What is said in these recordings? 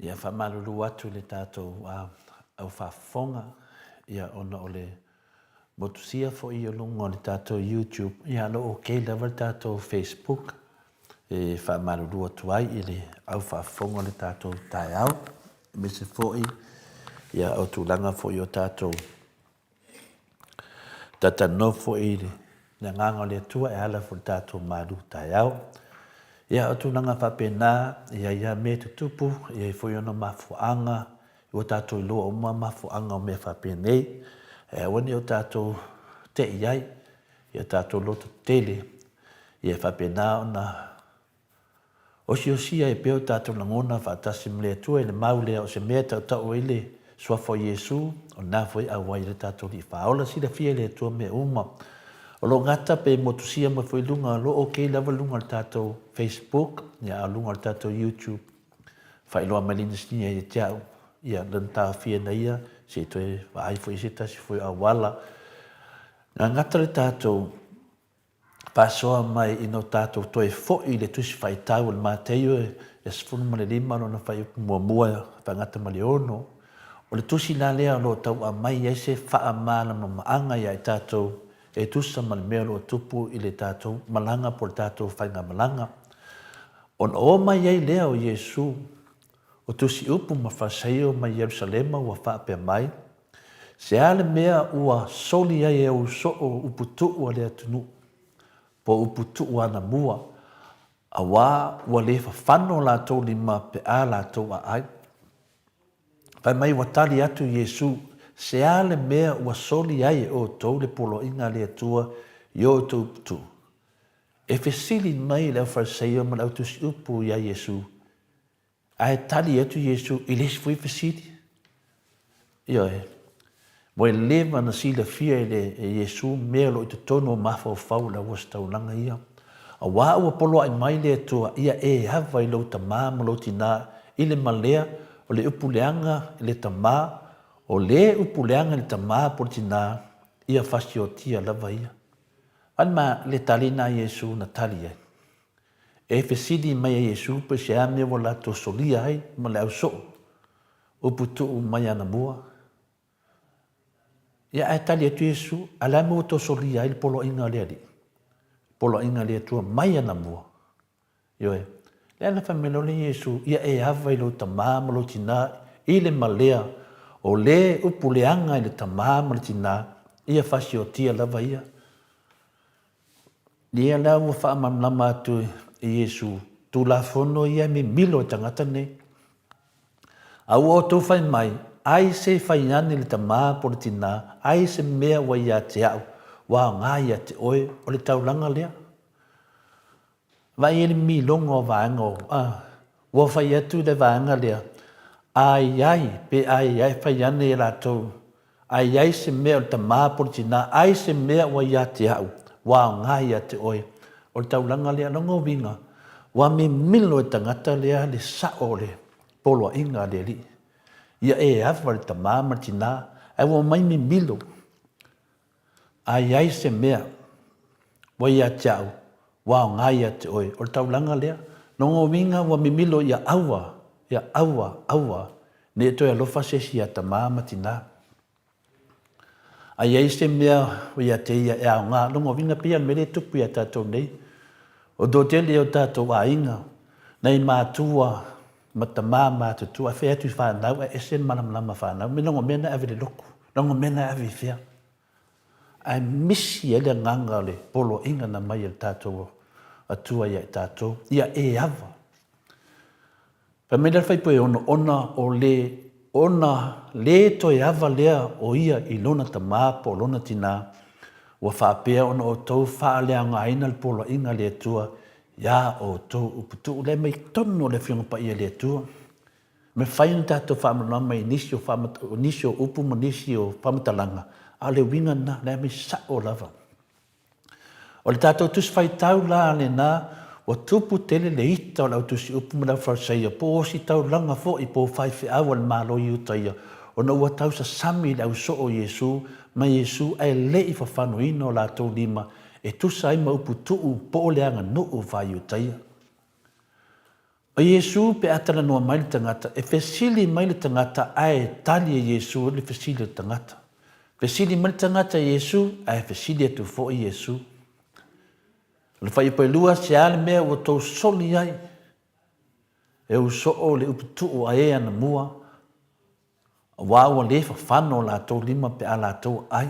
Ia faamalulu atu i le tatou au faafofoga ia ona o le motusia foi i luga o le tatou YouTube, ia o lo o ok lava le tatou Facebook e faamalulu atu ai i le au faafofoga o le tatou taeao, aemaise foi ia o tulaga foi o tatou Talatalanoa foi i le Agaga o le Atua e ala foi i le tatou malu taeao. Ia, o tulaga faapena, e i ai lava mea e tutupu, e i ai foi ona mafuaaga, ua tatou iloa uma mafuaaga o mea faapenei, ae aua ne i o tatou te i ai, ia tatou loto tetele, ia faapena ona Osiosia ai pea o tatou lagona faatasi ma le Atua i le mau lea o se mea e tautau ai le Suafa o Iesu, o lena foi e auai ai le tatou Alii Faaola. Silafia e le Atua mea uma. O lo o gata pe motusia mai foi i luga, o lo o ok lava luga o le tatou Facebook, ia a o luga o le tatou YouTube, faailoa mai le inisinia ia te au, ia lana taofia na ia, se i toe vaai foi i se tasi foi o auala. Gagata le tatou faasoa mai ina o tatou toe foi i le Tusi Faitau o le Mateio e 15 lona fuaiupu muamua e faagata ma le 6. O le tusi la lea o lo o tau aumai ai se faamalamalamaga ia i tatou e tusa ma le mea o lo o tupu i le tatou malaga po o le tatou faigamalaga. Ona o mai ai lea o Iesu, o tusiupu ma Farisaio mai Ierusalema ua faapea mai, Se a le mea ua soli ai e ou soo upu tuu a le atunuu, po o upu tuu anamua, auā ua le fafano latou lima pe a latou aai. Fai mai ua tali atu Iesu, Se a le mea ua soli ai e outou le poloaiga a le Atua i o outou upu tuu? E fesili mai le aufarisaio ma le autusiupu iā Iesu, Ae tali atu Iesu i le isi foi fesili. Ioe. Ua leva ona silafia e, le, e Iesu mea o lo o i totonu o mafaufau o le auositaulaga ia. Auā ua poloaʻi mai le Atua, ia e ava i lou tamā ma lou tinā i le malea o le upu leaga i le tamā, o le upu leaga i le tamā po o le tinā, ia fasiotia lava ia. A le ma le tali na Iesu na tali ai. E fesili mai e Iesu pe se a mea ua latou solia ai ma le ausoo, upu tuu mai anamua. Ia ae tali atu Iesu, a le a mea ua tou solia ai le poloaiga a le Alii? Poloaiga a le Atua mai anamua. Ioe. Lea na fai mai loa le Iesu, ia e ava i lou tamā ma lou tinā i le malea o le upu leaga i le tamā ma le tinā, ia fasiotia lava ia. Ia la ua faamalamalama atu e Iesu, Tulafono ia e mimilo e tagata nei. A ua outou fai mai, Ai se i fai ane le tamā po o le tinā, ai se mea ua ia te au, ua aoga ia te oe, o le taulaga lea. Vaai ai le mimiloga o vaega o, a, ua fai atu le vaega lea, a i ai, pe a i ai, fai ane e latou, a i ai se mea o le tamā po o le tinā, ai se mea ua ia te au, ua aoga ia te oe, o le taulaga lea, lona uiga, ua mimilo e tagata lea le sao o le poloaiga a le Alii. Ia e ava le tamā ma le tinā, ae ua omai mimilo. A i ai se mea ua ia te au, ua aoga ia te oe, o le taulaga lea. Lona uiga ua mimilo ia aua, ia aua, aua, ne i toe alofa se isi ia tamā ma tinā. A i ai se mea ua ia te ia e aoga, lona uiga pei lava o le mea lea e tupu ia tatou nei, o toatele o tatou aiga, nai matua ma tamā matutua, e fai atu i whanau, ae ese le malamalama whanau, me lona mea na e ave i le lotu, lona mea na e ave i fea. Ae misi ai le agaga o le poloaiga na mai e le tatou Atua ia i tatou, ia e ava. Fai mai le faipue e ono, ona o le, ona le toe ava lea o ia i lona tamā po o lona tinā, ua faapea ona outou faaleaogaina le poloaiga a le Atua iā outou upu tuu lea mai totonu o le Afioga Paia a le Atua. E mafai ona tatou faamalamalama i nisi o nisi o upu ma nisi o faamatalaga, a o le uiga lena, o lea e aumai sao lava. O le tatou Tusi Faitau la lena, ua tupu tele le ita o le au tusi upu ma le au Farisaio, po o ositaulaga foi po o faifeau a le Malo Iutaia, ona ua tausasami i le au soo o Iesu ma Iesu ae le i fafanoina o latou lima e tusa ai ma upu tuu po o le aganuu faaiutaia. O Iesū pe a talanoa mai le tagata, e fesili mai le tagata ae tali e Iesū le fesili a le tagata. Fesili mai le tagata i Iesū ae fesili atu foi Iesū. O le fuaiupu e 2, se a le mea ua tou soli ai? E usoo le upu tuu a e anamua, Aua ua le fafano o latou lima pe a latou aai.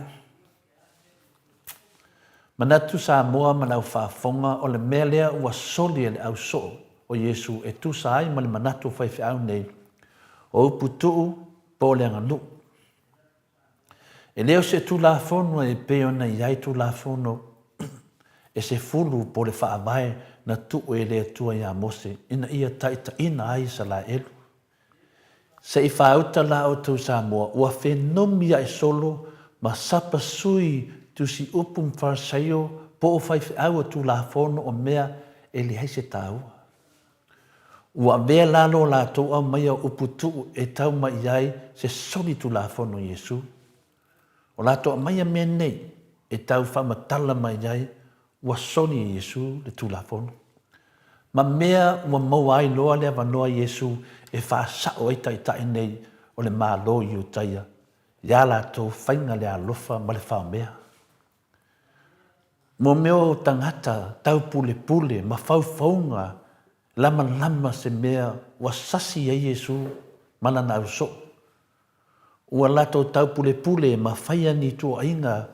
Manatu Samoa ma le au faafofoga o le mea lea ua soli e le au soo o Iesu e tusa ai ma le manatu o faifeau nei, o upu tuu po o le aganuu. E le o se Tulafono e pei ona i ai Tulafono e sefulu po o le Faavae na tuu e le Atua ia Mose ina ia taitaiina ai Isalaelu. Se i faauta la outou Samoa, ua fenomi ae solo ma sapa sui tusi upu ma Farisaio po o faifeau o Tulafono o mea e leai se taua. Ua avea la lo latou aumaia o upu tuu e tau mai i ai se soli Tulafono Iesu. O latou aumaia mea nei e tau faamatala mai ai ua soli e Iesu le Tulafono. Ma mea ua maua ai loa le avanoa Iesu e faasao ai taitai nei o le Malo i Iutaia iā latou faiga le alofa ma le faomea. Mo mea o tagata taupulepule ma faufauga lamalama se mea ua sasi ai Iesu ma lana ausoo. Ua latou taupulepule ma faia ni tuuaiga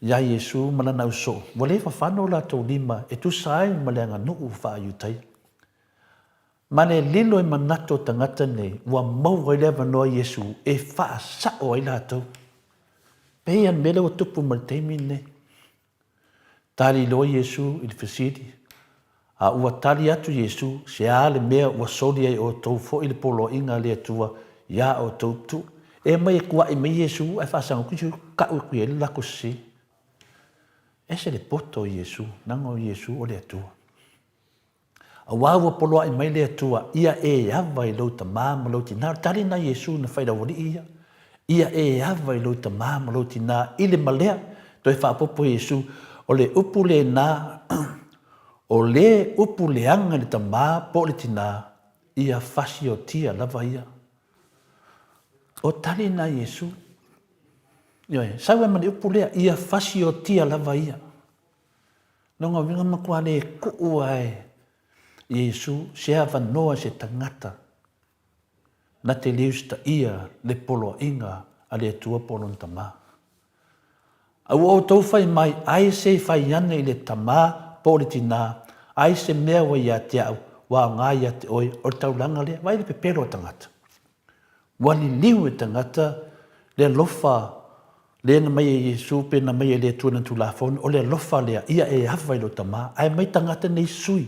iā Iesū ma lana ausoo, ua le fafano o latou lima e tusa ai ma le aganuu faa-Iutaia. Ma le lilo e manatu o tagata nei, ua maua ai le avanoa Iesū e faasao ai latou. Pei a le mea lea ua tupu ma le taimi lenei. Tali loa Iesu i le fesili, a ua tali atu Iesu, Se a le mea ua soli ai outou foi le poloaiga a le Atua iā outou tu? E mai e kuaʻi mai Iesu ae faasaga atu Iesu, Kaʻu e kui ai le lako sese. Ese le poto o Iesu, leaga o Iesu o le Atua. Auā ua poloaʻi mai le Atua, ia e ava i lou tamā ma lou tinā. O le tali na Iesu na fai i le aualiʻi ia, Ia e ava i lou tamā ma lou tinā i le malea. Toe faaopoopo Iesu, O le upu lena, o le upu leaga i le tamā po o le tinā, ia fasiotia lava ia. O tali na Iesu. Ioe, sau ai ma le upu lea, ia fasiotia lava ia. Lona uiga matua le kuu ae Iesu se avanoa se tagata na te le usitaia le poloaiga a le Atua po o lona Tama. A ua outou fai mai, ai se fai ane i le tama po o le tinā, ai se mea ua ia te au, ua aoga ia te oe, o le taulaga lea, vaai le pepelo o tagata. Ua liliu e tagata le alofa lea na mai e Iesu pe na mai e le Atua i Lana Tulafono, o le alofa lea, ia e ava i lou tama, ae mai tagata nei sui.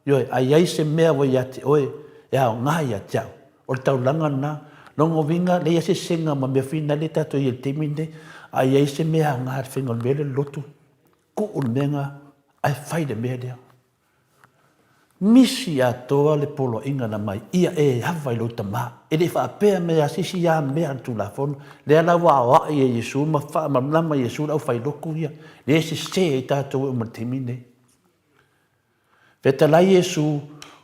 Ioe, a i ai se mea ua ia te oe, e aoga ia te au. O le taulaga lena. Lona uiga, leai se sega ma mea foi na lea tatou i ai i le taimi lenei, a i ai se mea e aoga i le faiga o le mea lea o le lotu, tuu le mea lena, ae fai le mea lea. Misi atoa le poloaiga na mai, ia e ava i lou tama. E le i faapea mai lava se isi ia mea a le Tulafono. Lea la ua aoai e Iesu ma faamalamalama e Iesu le aufailotu ia, lea e sese ai tatou e oo mai i le taimi lenei. Fetalai Iesu,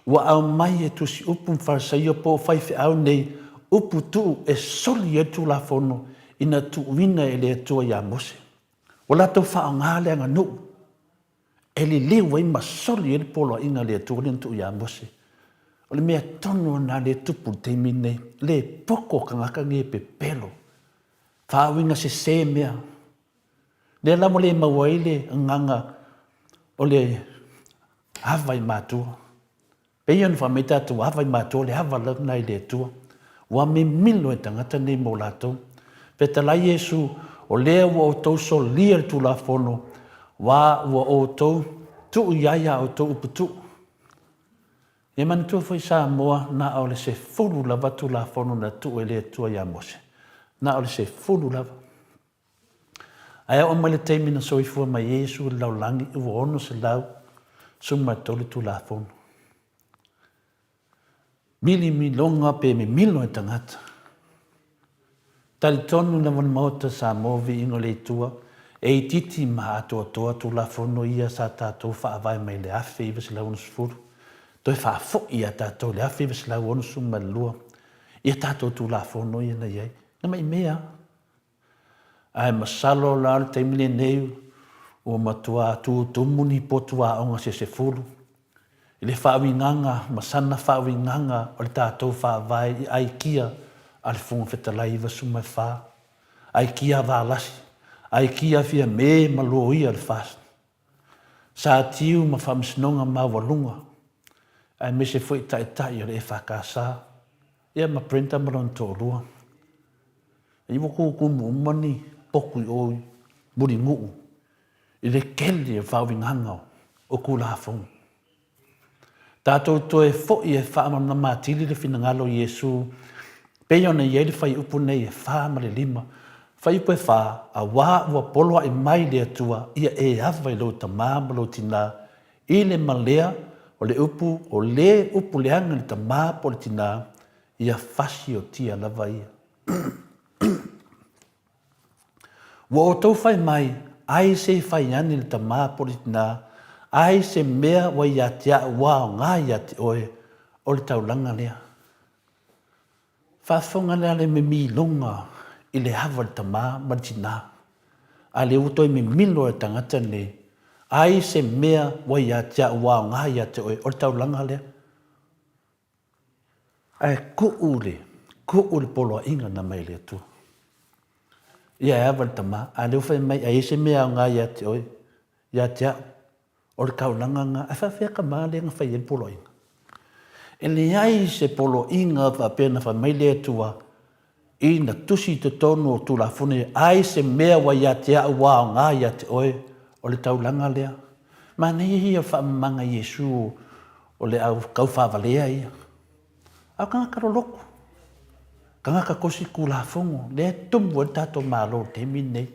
ua aumai e tusiupu ma Farisaio po o faifeau nei upu tuu e soli ai le Tulafono ina tuuina e le Atua ia Mose. Ua latou faaaoga le aganuu. E liliu ai ma soli ai le poloaiga a le Atua lea na tuu ia Mose. O le mea tonu lena lea e tupu i le taimi lenei, le poto o tagata nei e pepelo, faauiga sese mea. Lea la ua le maua ai le agaga o le ava i matua. Pei ona fai mai tatou ava i matua, le ava lena i le Atua. Ua mimilo e tagata nei mo latou. Fetalai Iesu, o lea ua outou solia le Tulafono, wa ua outou tuu i ai a outou upu tuu. Ia manatua foi Samoa, na o le sefulu lava Tulafono na tuu e le Atua ia Mose. Na o le sefulu lava. Ae oo mai le taimi na soifua mai ai Iesu i le lalolagi, ua 613 Tulafono. Milimiloga pe mimilo e tagata. Talitonu lava le Maota Samoa Viiga o le Atua, e itiiti ma atoatoa Tulafono ia sa tatou faavae mai le 1960. Toe faafoi ia tatou i le 1962 i a tatou Tulafono ia na i ai. Na maimea lava. Ae masalo la o le taimi lenei ua matua tutumu ni potu aoga se sefulu i le faauigaga ma sana faauigaga o le tatou Faavae i aikia a le Fofoga Fetalai 94, aikia a Valasi, aikia a Fiame ma Loia o le FAST. Sa tiu ma Faamasinoga Maualuga aemaise foi Taitai o le EFKS ia ma Brenda ma lona toalua. Ia ua tutumu uma ni potu i o i Mulinuu i le tele o faauigaga o Tulafono. Tatou toe foi e faamalamalama atili le finagalo o Iesu pei ona i ai le fuaiupu nei e fa ma le lima. Fuaiupu e fa, Auā ua poloaʻi mai le Atua ia e ava i lou tamā ma lou tinā, i le malea o le upu o lē upu leaga i le tamā po o le tinā, ia fasiotia lava ia. Ua outou fai mai, Ai se i fai ane le tamā po o le tinā, ai se mea ua ia te au ua aoga ia te oe, o le taulaga lea. Faafofoga la le mimiloga i le ava i le tamā ma le tinā, a lea ua toe mimilo e le tagata lenei, ai se mea ua ia te au ua aoga ia te oe, o le taulaga lea. Ae tuu le, tuu le poloaiga na mai le Atua. Ia e ava le tama, a lea ua fai mai, a i ai se mea aoga ia te oe, ia te au, o le taulaga lena. Ae faapefea tama lea na fai ai le poloaiga? E leai se poloaiga faapea na fai mai le Atua ina tusi i totonu o Tulafono ia, ai se mea ua ia te au ua aoga ia te oe, o le taulaga lea. Manaia ia o le faamamaga i Iesu o le au kaufaavalea ia. A o tagata loloto, tagata tosi Tulafono, lea e tumu ai le tatou Malo i le taimi lenei.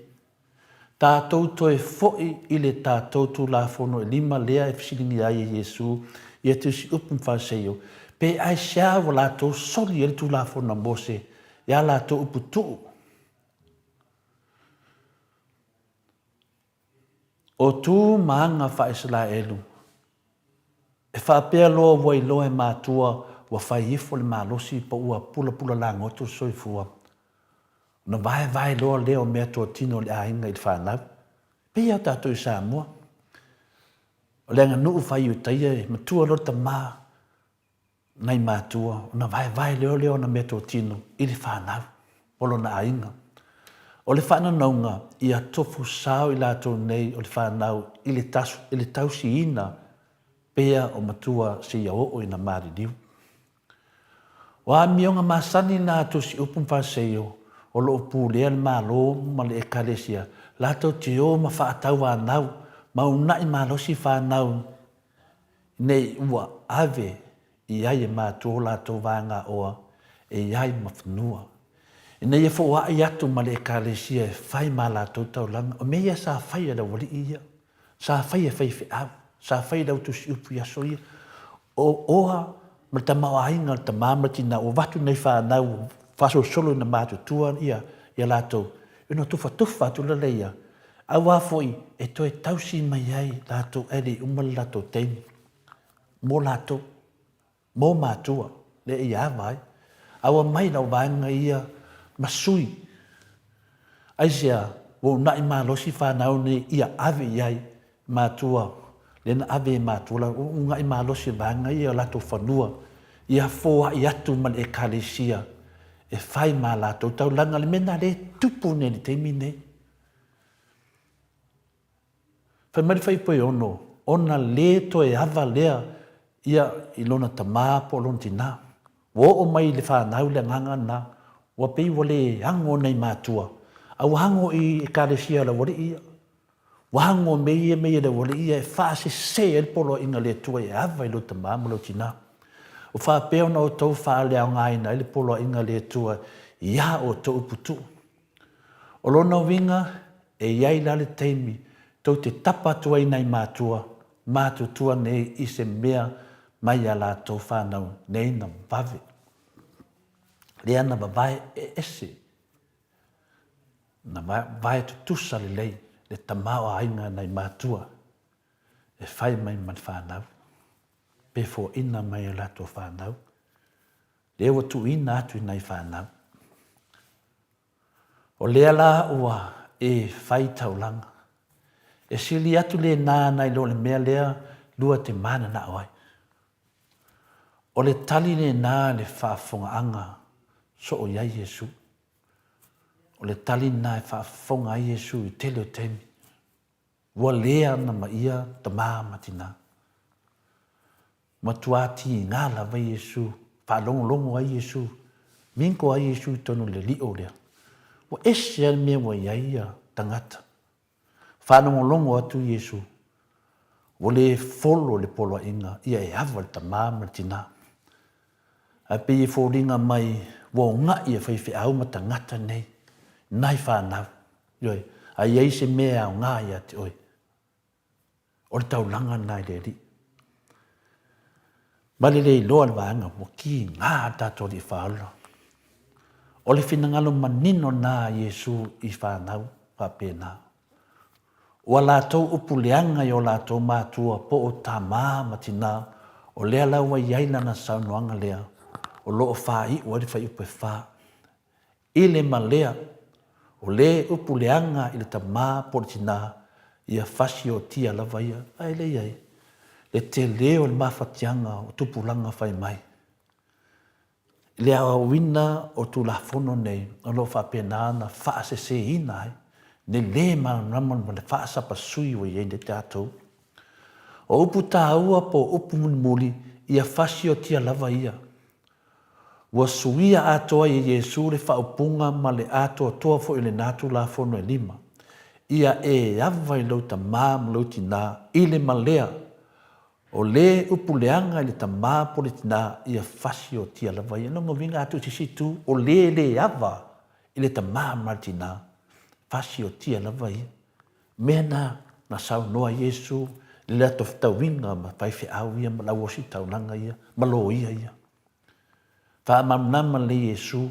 Tatou toe foi i le tatou Tulafono e lima lea e fesiligia ai e Iesu ia tusiupu ma Fariseio, pe aisea ua latou soli ai le Tulafono a Mose i a latou upu tuu. O tu ma aga faa-Isaraelu, e faapea loa ua iloa e matua ua fai ifo le malosi po ua pulapula lagoto le soifua, ona vaevae loa lea o meatotino o le aiga i le fanau. Pei lava o tatou i Samoa, o le aganuu faaiutaia e matua loa le tama nai matua, ona vaevae loa lea o ona meatotino i le fanau o lona aiga. O le faananauga, ia tofu sao i latou nei o le fanau i le i le tausiina pea o matua seia oo ina maliliu. O amioga masani na a Tusiupu ma Fariseio o lo o pulea le Malo ma le Ekalesia latou te o ma faatauanau ma unaʻi malosi fanau nei ua ave i ai e matua o latou vaegaoa e i ai ma fanua, ina ia foaʻi atu ma le Ekalesia e fai ma latou taulaga. O mea ia sa fai e le aualii ia. Sa fai e faifeau, sa fai e le au tusiupu i aso ia. O oa ma le tamaoaiga o le tama ma le tina ua avatu nei fanau ua faasolosolo ina matutua ia ia latou, ona tufatufa atu la lea ia, aua foi e toe tausi mai ai latou ae le i uma le latou taimi mo latou. Mo matua, lea e ava ai. A ua mai lau vaega ia ma sui. Aisea, ua unaʻi malosi fanau nei ia ave i ai matua, lea na ave e matua la, ua unaʻi malosi vaega ia o latou fanua, ia foai atu ma le Ekalesia e fai ma latou taulaga, le mea lena lea e tupu nei i le taimi nei. Fai mai le Faipoeono, ona lē toe ava lea ia i lona tamā po o lona tinā. Ua oo mai i le fanau le agaga lena, ua pei ua le ago nai matua, a ua ago i Ekalesia a le aualii ia. Ua ago mea ia mea ia le aualii ia e faasese ai le poloaiga a le Atua e ava i lou tamā ma lou tinā. Ua faapea ona outou faaleaogaina ai le poloaiga a le Atua iā outou upu tuu. O lona uiga, e i ai la le taimi tou te tapa atu ai nai matua matutua nei i se mea mai a latou whanau nei na vave. Lea na vavae e ese, na vae tutusa lelei le tamaoaiga nai matua e fai mai ma le whanau. pe foaina mai e latou fanau, lea ua tuuina atu i nai fanau. O lea la ua e fai taulaga. E sili atu lena nai lo le mea lea lua te mananao ai. O le tali lena i le faafofogaaga soo i ai Iesu. O le tali lena e faafofoga ai Iesu i tele o taimi. Ua le ana ma ia tama ma tina. Matua tiga lava Iesu, faalogologo ai Iesu, mingo ai Iesu i totonu o le lio lea. Ua ese lava le mea ua i ai ia tagata. Faalogologo atu Iesu, ua le folo le poloaiga ia e ava le tama ma le tina. Ae pei e foliga mai ua ogaʻi e faifeau ma tagata nei, nai fanau. Ioe, a i ai se mea e aoga ia te oe, o le taulaga lena i le Alii. Ma le le iloa le vaega ua kiga le tatou Alii Faaola. O le finagalo manino lena a Iesu i fanau faapena. Ua latou upu leaga i o latou matua po o tama ma tina, o lea la ua i ai lana saunoaga lea o lo o faaiu ai le fuaiupu e fa. I le ma lea, o le upu leaga i le tama po o le tina, ia fasiotia lava ia, ae le i ai le tele o le mafatiaga o tupulaga fai mai. I le aoaoina o Tulafono nei, o lo o faapena ona faaseseina ai le le malamalama ma le faasapasui ua i ai nei tatou. O upu taua po o upu mulimuli, ia fasiotia lava ia. Ua suia atoa ai e Iesu le faaupuga ma le atoatoa foi o lena Tulafono e lima, Ia e ava i lou tamā ma lou tinā i le malea, o le upu leaga i le tamā po o le tinā, ia fasiotia lava ia. Lona uiga atu i se isi itu, o le le ava i le tamā ma le tinā, fasiotia lava ia. Mea na, na saunoa Iesu i le latou fetauiga ma faifeau ia ma le au ositaulaga ia ma loia ia. Faamalamalama lelei Iesu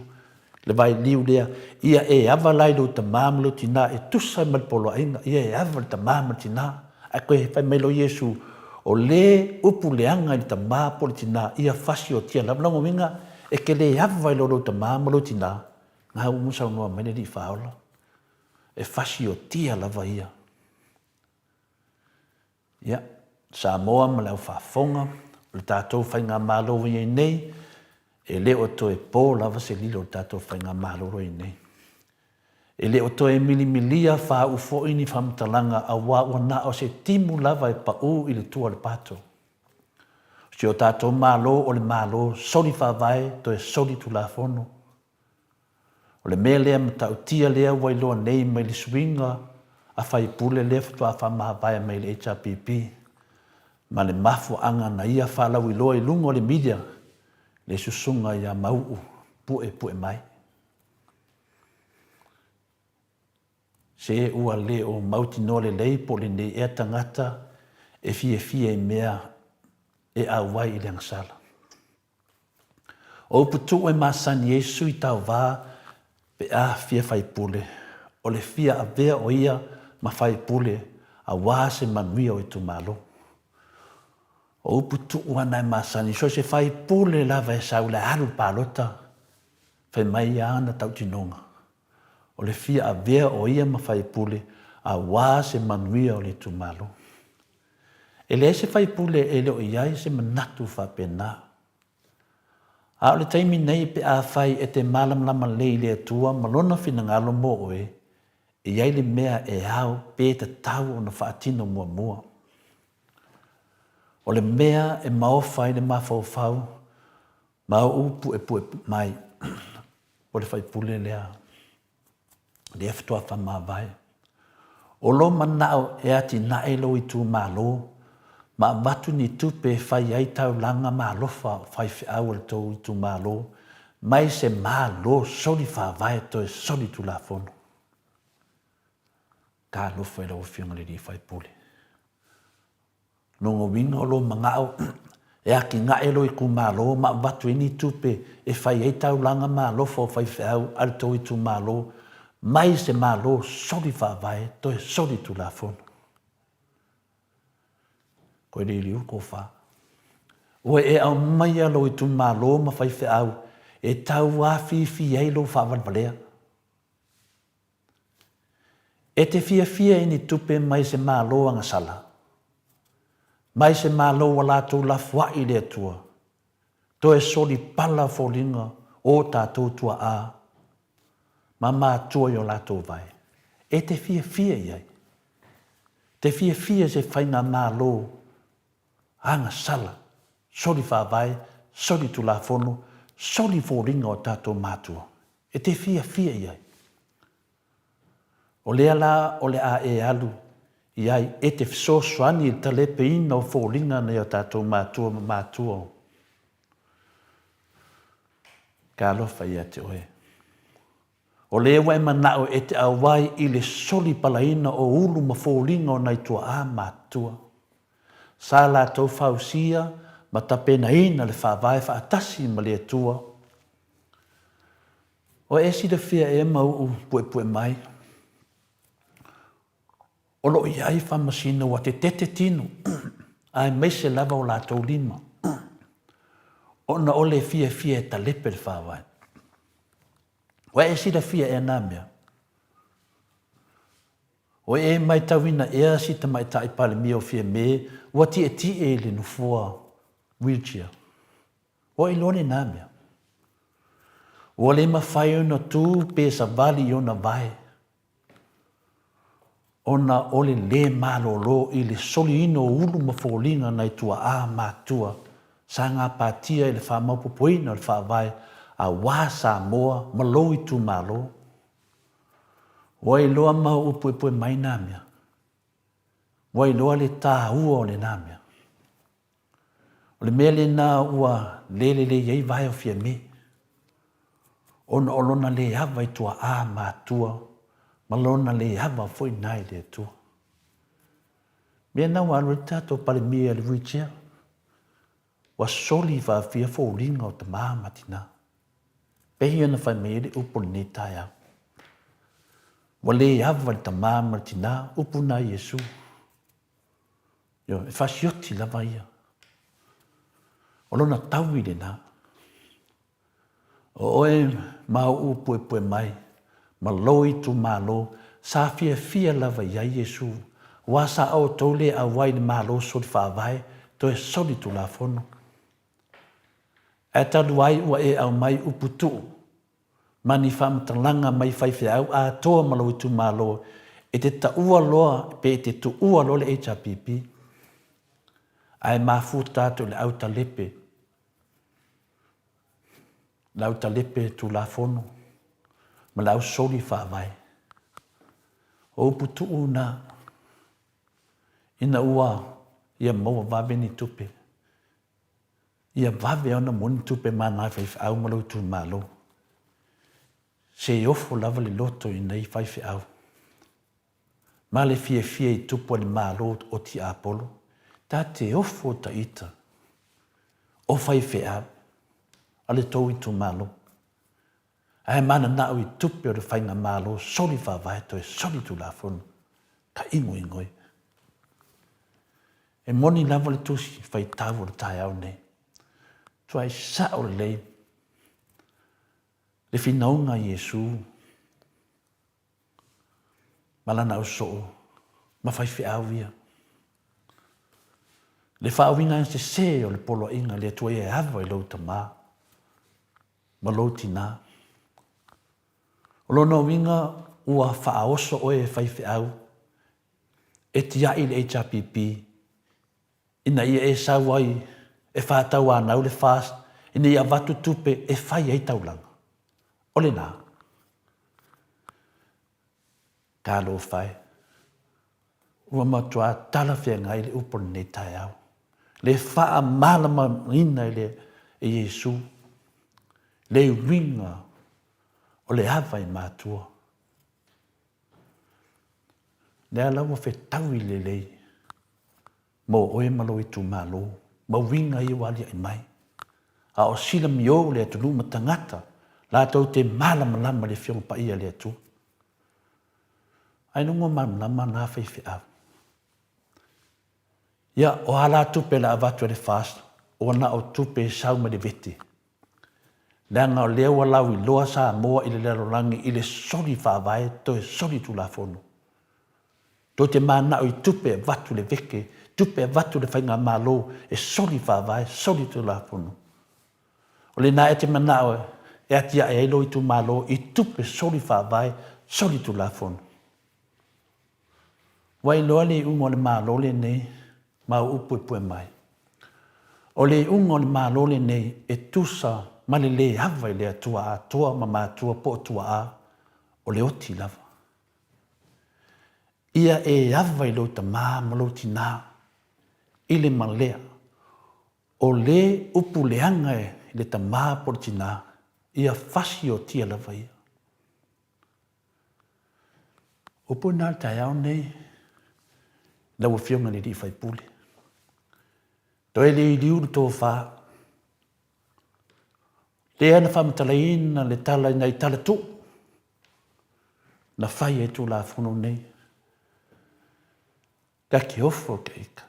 le vailiu lea, ia e ava la i lou tamā ma lou tinā e tusa ai ma le poloaiga, ia e ava i le tamā ma le tinā. Ae toe fai mai loa Iesu, o le upu leaga i le tamā po o le tinā, ia fasiotia lava. Lona uiga, e te le ava i lo lou tamā ma lou tinā, na ua uma saunoa mai le Alii Faaola, e fasiotia lava ia. Ia, Samoa ma le au faafofoga, o le tatou Faigamalo ua i ai nei, e le o toe po lava se lilo o le tatou Faigamalo ua i ai nei. E le o toe milimilia faauu foi ni faamatalaga aua ua na o se timu lava e pau i le tua o le pato. O si o tatou Malo o le Malo soli faavae toe soli tulafono. O le mea lea matautia lea ua iloa nei mai le suiga a faipule lea faatoa faamavae mai le HRPP ma le mafuaaga na ia faalauiloa i luga o le media le susuga ia Mauu Puepue Mai. Se ua le o mautinoa lelei po o lenei ea tagata e fiafia i mea e auai i le agasala. O upu tuu e masani ai sui tauva pe a fia faipule, o le fia avea o ia ma faipule aua se manuia o itumalo. O upu tuu ana e masani, so se faipule lava e sau le alu i le palota, fai mai ia ana tautinoga, o le fia avea o ia ma faipule aua se manuia o le itumalo. E leai se faipule e le o i ai se manatu faapena. A o le taimi nei pe afai e te malamalama lelei i le Atua ma Lona finagalo mo oe, e i ai le mea e ao pe tatau ona faatino muamua. O le mea e maofa ai le mafaufau ma ou puepue mai, o le faipule lea. Lea faatoa faamavae. O lou manao e atinae lou itumalo ma avatu ni tupe e fai ai taulaga ma alofa o faifeau a le tou itumalo mai se Malo soli faavae toe soli tulafono. Talofa i lau Afioga i le Alii Faipule. Lona uiga o lou manao e atinae lou itumalo ma avatu ai ni tupe e fai ai taulaga ma alofa o faifeau a le tou itumalo mai se Malo soli faavae toe soli tulafono. Koe liuliu le tofa. Ua e aumaia lou itumalo ma faifeau e tauafifi ai lou faavalevalea. E te fiafia i ni tupe mai se Malo agasala, mai se Malo ua latou lafoai i le Atua, toe solipala foliga o tatou tuaa ma matua i o latou vae. E te fiafia i ai. Te fiafia i se faigamalo agasala, soli faavae, soli tulafono, soli foliga o tatou matua. E te fiafia i ai. O lea la o le a e alu i ai e te fesoasoani i le talepeina o foliga nei o tatou matua ma matua o Ka alofa ia te oe. O lea ua e manao e te auai i le soli palaina o ulu ma foliga o nai tuaa matutua. Sa latou fausia ma tapenaina le Faavae faatasi ma le Atua. Ua e silafia ea ma uu puepue mai, o lo o i ai faamasino ua tetete tino, aemaise lava o latou lima, ona o le fiafia e talepe le Faavae. Ua e silafia ea na mea? Ua e matauina ea si tamaitai Palemia o Fiame ua tietie i le nofoa wheelchair? Ua iloa lena mea. Ua le mafai ona tu pe savali i ona vae, ona o le lē malolo i le soliina o ulu ma foliga nai tuaʻā matua sa gapatia i le faamaopopoina o le Faavae auā Samoa ma lou itumalo. Ua iloa ma ua puepue mai nā mea. Ua iloa le tāua o lenā mea. O le mea lena ua le lelei ai vae o Fiame, ona o lona le ava i tuaʻā matua ma lona le ava foi na i le Atua. Mea na ua alu ai le tatou Palemia i le wheelchair, ua soli faafia foliga o tama ma tina. Pei ona fai mai ai le upu o lenei taeao. Ua le ava le tama ma le tina, upu na Iesu. Ioe, e faasioti lava ia. O lona taui lena. O oe ma ou puepue mai, ma lou itumalo, sa fiafia lava i ai Iesu, aua sa outou le auai i le Malo soli faavae, toe soli tulafono. Ae talu ai ua e aumai upu tuu, ma ni faamatalaga mai faifeau atoa ma lou itumalo e te taua loa pe e te tuua loa le HRPP. Ae mafuta tatou i le autalepe, le autalepe Tulafono ma le ausoli Faavae. O upu tuu na ina ua ia maua vave ni tupe Ia vave ona moni tupe ma nai faifeau ma lou itumalo. Se ofo lava le loto i nei faifeau. Ma le fiafia i tupu a le Malo o Tiapolo, ta te ofo ta ita o faifeau a le tou itumalo. Ae mananao i tupe o le faigamalo soli faavae toe soli tulafono ka ingoingoi. E moni lava le tusi faitau o le taeao nei. Tuai sao lelei le finauga a Iesu ma lana ausoo ma faifeau ia. Le faauiga sese o le poloaiga le Atua ia e ava i lou tama ma lou tinā. O lona uiga ua faaoso oe e faifeau e tiai le HRPP ina ia e sau ai e faatauanau le FAST ina ia avatu tupe e fai ai taulaga. O lena. Talofa e. Ua matua talafeagai le upu o lenei taeao. Le faamalamalamaina e le e Iesu le uiga o le ava i matua. Lea la ua fetaui lelei mo oe ma lou itumalo, ma uiga ia ua aliae mai. A o silamio le atunuu ma tagata latou te malamalama i le Afioga Paia a le Atua. Ailoga malamalama na faifeau. Ia, o a la tupe o le a avatu e le FAST? Ua na o tupe e sau mai le vete. Leaga o lea ua lauiloa Samoa i le lalolagi i le soli faavae toe soli tulafono. Tou te manao i tupe e avatu le veke, tupe e avatu le faigamalo e soli faavae, soli tulafono. O lena e te manao e atiae ai lou itumalo i tupe soli faavae, soli tulafono. Ua iloa le iuga o le Malo lenei ma au upu e pue mai. O le iuga o le Malo lenei e tusa ma le le ava i le Atua atoa ma matua po o tuaa, o le oti lava. Ia e ava i lou tamā ma lou tinā i le malea, o le upu leaga i le tamā po o le tinā, ia fasiotia lava ia. Upu na le taeao nei, lau Afioga i le Alii Faipule. Toe le iliu le tofa. Lea na faamatalaina le tala i nai tala tuu na fai ai Tulafono nei. Ka ke ofo ke ika.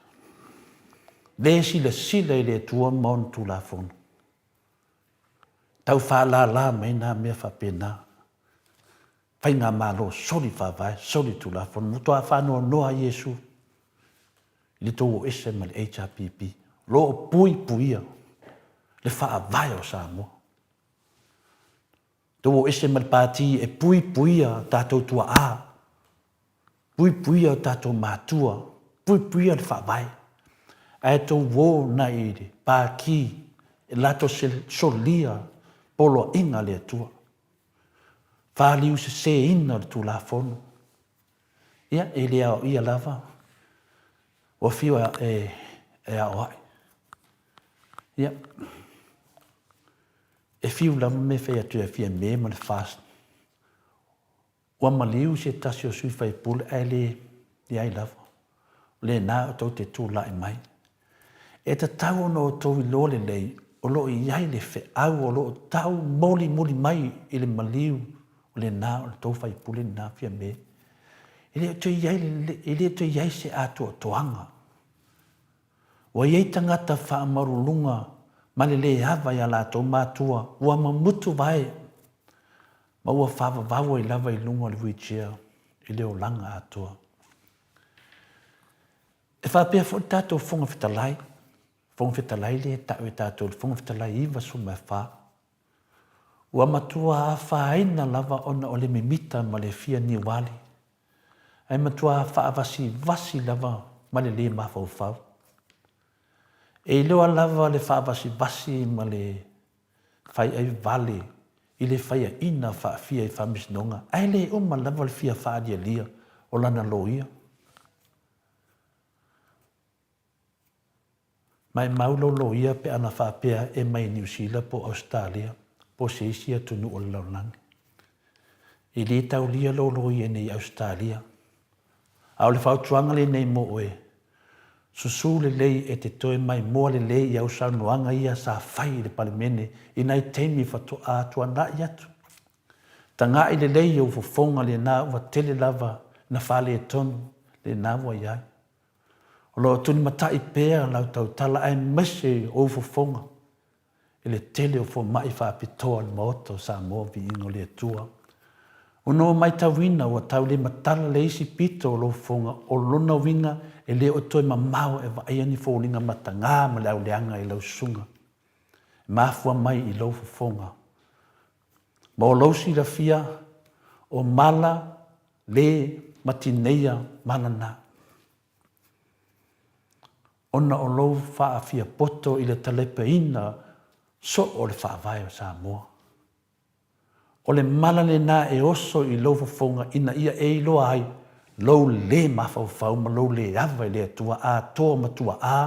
Le silasila i le Atua ma ona Tulafono. Tau faalala mai nā mea faapena. Faigamalo soli faavae, soli Tulafono. Matua faanoanoa ai Iesu i le tou o ese ma le HRPP. O lo o puipuia le faavae o Samoa. Tou o ese ma le pati e puipuia tatou tuaa, puipuia o tatou matua, puipuia le faavae. Ae tou o nai i le pati e latou solia poloaiga a le Atua. Faliuseseina o le Tulafono. Ia, e le aoaia lava, ua fiu e aoai. Ia, e fiu lava mea e fai atu ia Fiame ma le FAST. Ua maliu se tasi o sui faipule ae le leai lava. O lena o tou te tulai mai. E tatau ona outou iloa lelei o lo o i ai le feau o lo o tau molimoli mai i le maliu o lena o le tou faipule lena Fiame. E le o toe i ai, e le o toe i ai se atoatoaga. Ua i ai tagata faamaualuluga ma le le ava i a latou matua ua mamutu vae ma ua faavavau ai lava i luga o le wheelchair i le olaga atoa. E faapea foi le tatou Fofoga Fetalai, Fofoga Fetalai lea e tau e tatou le Fofoga Fetalai 94, ua matua afaina lava ona o le mimita ma le fia niuali, ae matua faavasivasi lava ma le lē mafaufau. E iloa lava le faavasivasi ma le faiai vale i le faiaina faafia i faamasinoga, ae le uma lava le fia faalialia o lana loia. Maimau lou loia pe ana faapea e mai Niu Sila po o Ausetalia po o se isi atunuu o le lalolagi. E le taulia lou loia nei i Ausetalia. A o le fautuaga lenei mo oe, susu lelei e te toe maimoa lelei i au saunoaga ia sa fai i le Palemene i nai taimi faatoa tuanai atu. Taga'i lelei i ou fofoga lena ua tele lava na faaletonu lena ua i ai. O lo o tulimatai pea lau tautala aemaise ou fofoga i le tele o fomai faapitoa o le Maota o Samoa Viiga o le Atua. Ona ua maitauina ua tau le matala le isi pito o lou fofoga, o lona uiga e le o toe mamao e vaaia ni foliga mataga ma le auleaga i lau susuga e mafua mai i lou fofoga. Ma o lou silafia, o mala le ma tineia mala na. Ona o lou faafia poto i le talepeina soo o le Faavae o Samoa. O le mala lena e oso i lou fofoga ina ia e iloa ai lou le mafaufau ma lou le ava i le Atua atoa ma tuaa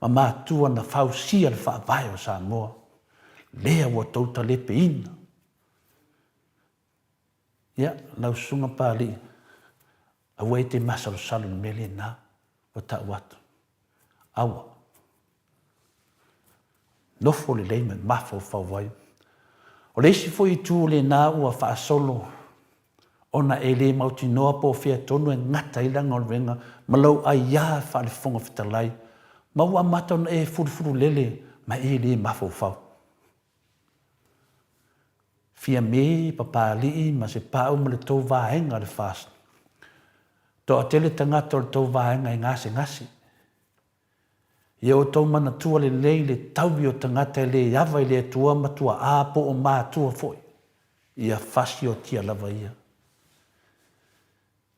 ma matua na fausia le Faavae o Samoa. Lea ua tou talepeina. Ia, lau Susuga Papalii, aua e te masalosalo i le mea lena ua tau atu. Aua. Nofo lelei ma mafaufau ai. O le isi foi itu o lena ua faasolo ona e le mautinoa po o fea tonu e gata ai lana galuega ma lou aiā faale-Fofoga Fetalai, ma ua amata ona e fulufululele. Ma e le mafaufau. Fiame, Papalii ma Sepau ma le tou vaega o le FAST. Toatele tagata o le tou vaega e gasegase. Ia outou manatua lelei le taui o tagata e le ava i le Atua ma tuaa po o matua foi, ia fasiotia lava ia.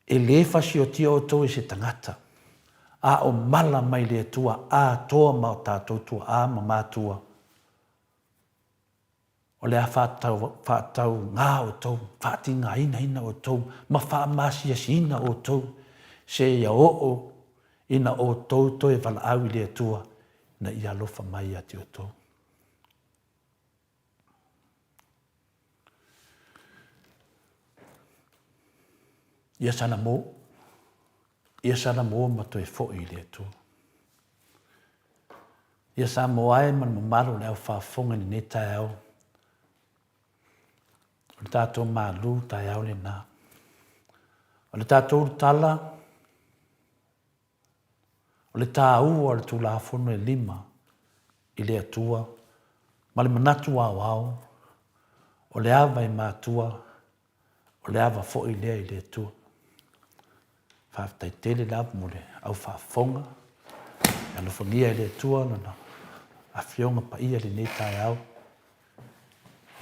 E le fasiotia outou e se tagata, a o mala mai le Atua atoa ma o tatou tuaa ma matua. O le a faatauga outou, faatigainaina outou ma faamasiasiina outou seia oo ina outou toe valaau i le Atua ina ia alofa mai ia te outou. Ia Salamo, ia Salamo ma toe foi i le Atua. Ia Samoa e ma le mamalu o le au faafofoga i lenei taeao, o le tatou malu taeao lena. O le tatou ulutala, o le taua o le Tulafono e lima i le Atua ma le manatu aoao, o le ava i matua O le ava foi lea i le Atua. Faafetai tele lava mo le au faafofoga. E alofagia e le Atua lana Afioga Paia i lenei taeao.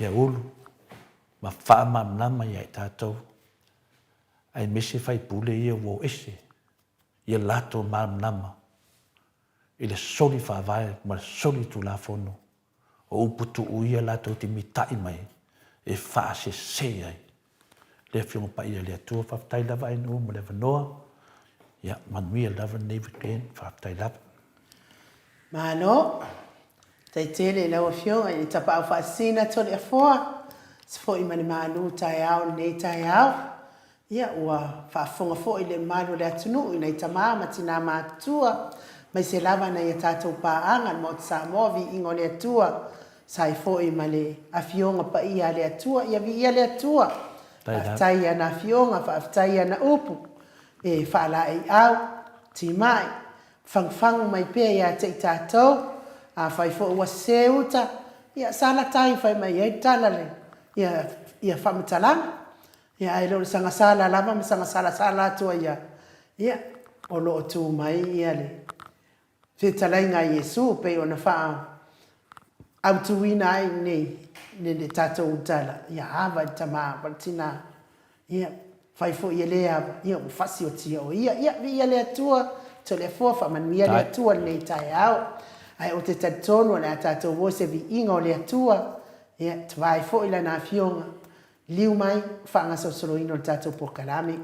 Ia ulu ma faamalamalama ia i tatou, aemaise faipule ia ua o ese ia latou malamalama i le soli faavae ma le soli tulafono O upu tuu ia latou te mitai mai e faasese ai le Afioga Paia a le Atua. Faafetai lava Ainuu mo le avanoa. Ia, manuia lava lenei weekend. Faafetai lava. Malo. Faafetai tele i lau Afioga i le Tapaau Faasisina Toleafoa, se foi ma le malu taeao i lenei taeao. Ia, ua faafofoga foi le mamalu o le atunuu i nai tama ma tina matutua, aemaise lava nai a tatou paaga, le Maota Samoa, Viiga o le Atua, sa ai foi ma le Afioga Paia a le Atua. Ia viia le Atua. Faafetai i ana Afioga, faafetai i ana upu e faalaeiau, timai, fagufagu mai pea ia te i tatou. Afai foi ua sese uta, ia sa lata ai fai mai ai le tala le, ia faamatalaga. Ia ae le o le saga sala lava ma saga salasala atu ai lava, ia, o lo o tu mai ia le fetalaiga a Iesu e pei ona faa autuina ai nei le tatou tala, ia ava i le tama ma le tina, ia, fai foi e le ava, ia ua fasiotia o ia. Ia, viia le Atua, Toleafoa, faamanuia le Atua i lenei taeao. Ae ou te talitonu o le a tatou o i se viiga o le Atua, ia, tavae foi Lana Afioga, Liliu mai, faagasolosoloina o le tatou polokalame.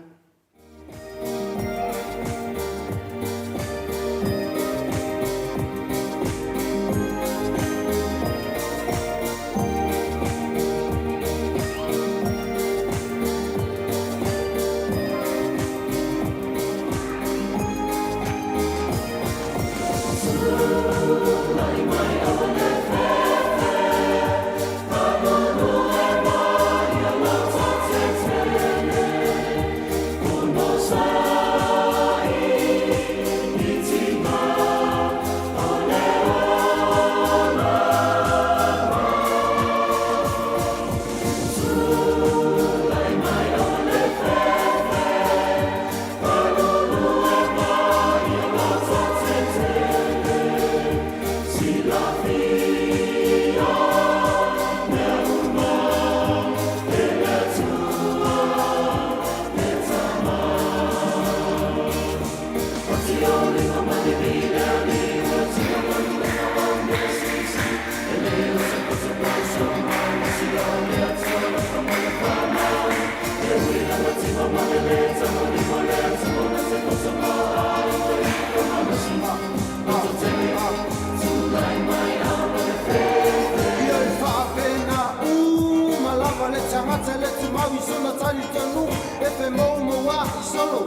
Ia e faapena uma lava le tagata le tumau i sona talitonuga e femoumoua'i solo.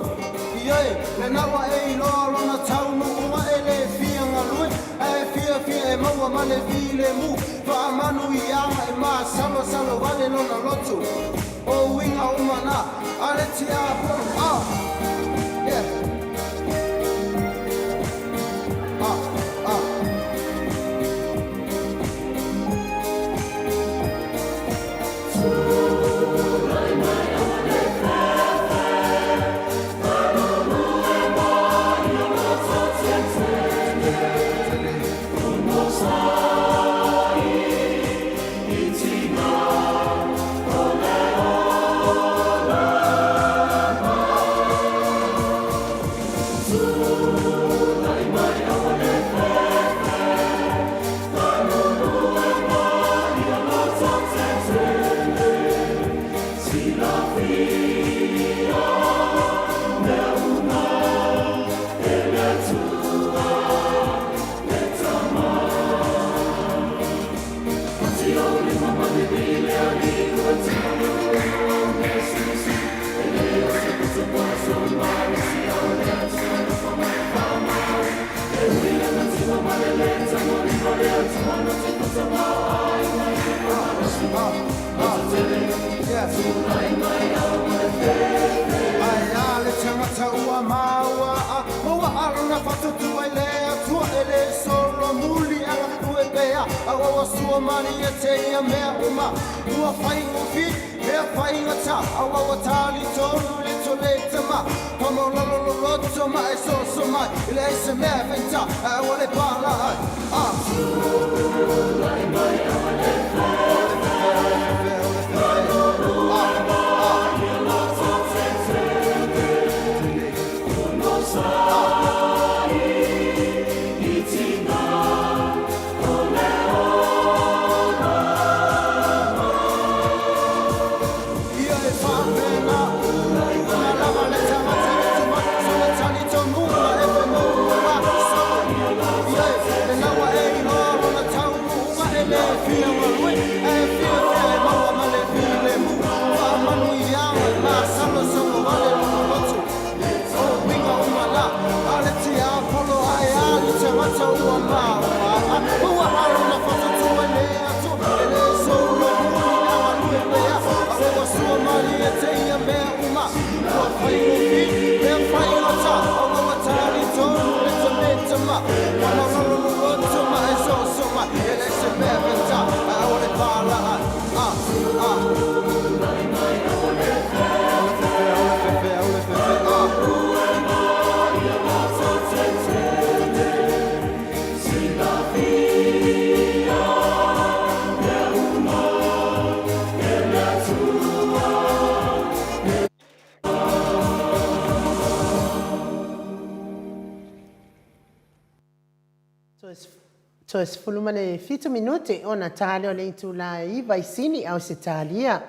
Ioe, lena ua e iloa lona taunuuga e le fia galue ae fiafia e maua ma le filemu faamanuiaga e masalosalo vale lona loto. O uiga uma na a le tiakono. Ah! Yeah. Ah! Ah! ua sua malie teia mea uma Ua faigofie mea faigata Aua ua talitonu le tole tama Pamaulalo loloto ma e soso mai E leai se mea e faigata Ae ua le pala ai Ah. Tulai mai aua le fefe Toe 17 minute ona ta lea o le itula e 9 i Sini, Ausetalia.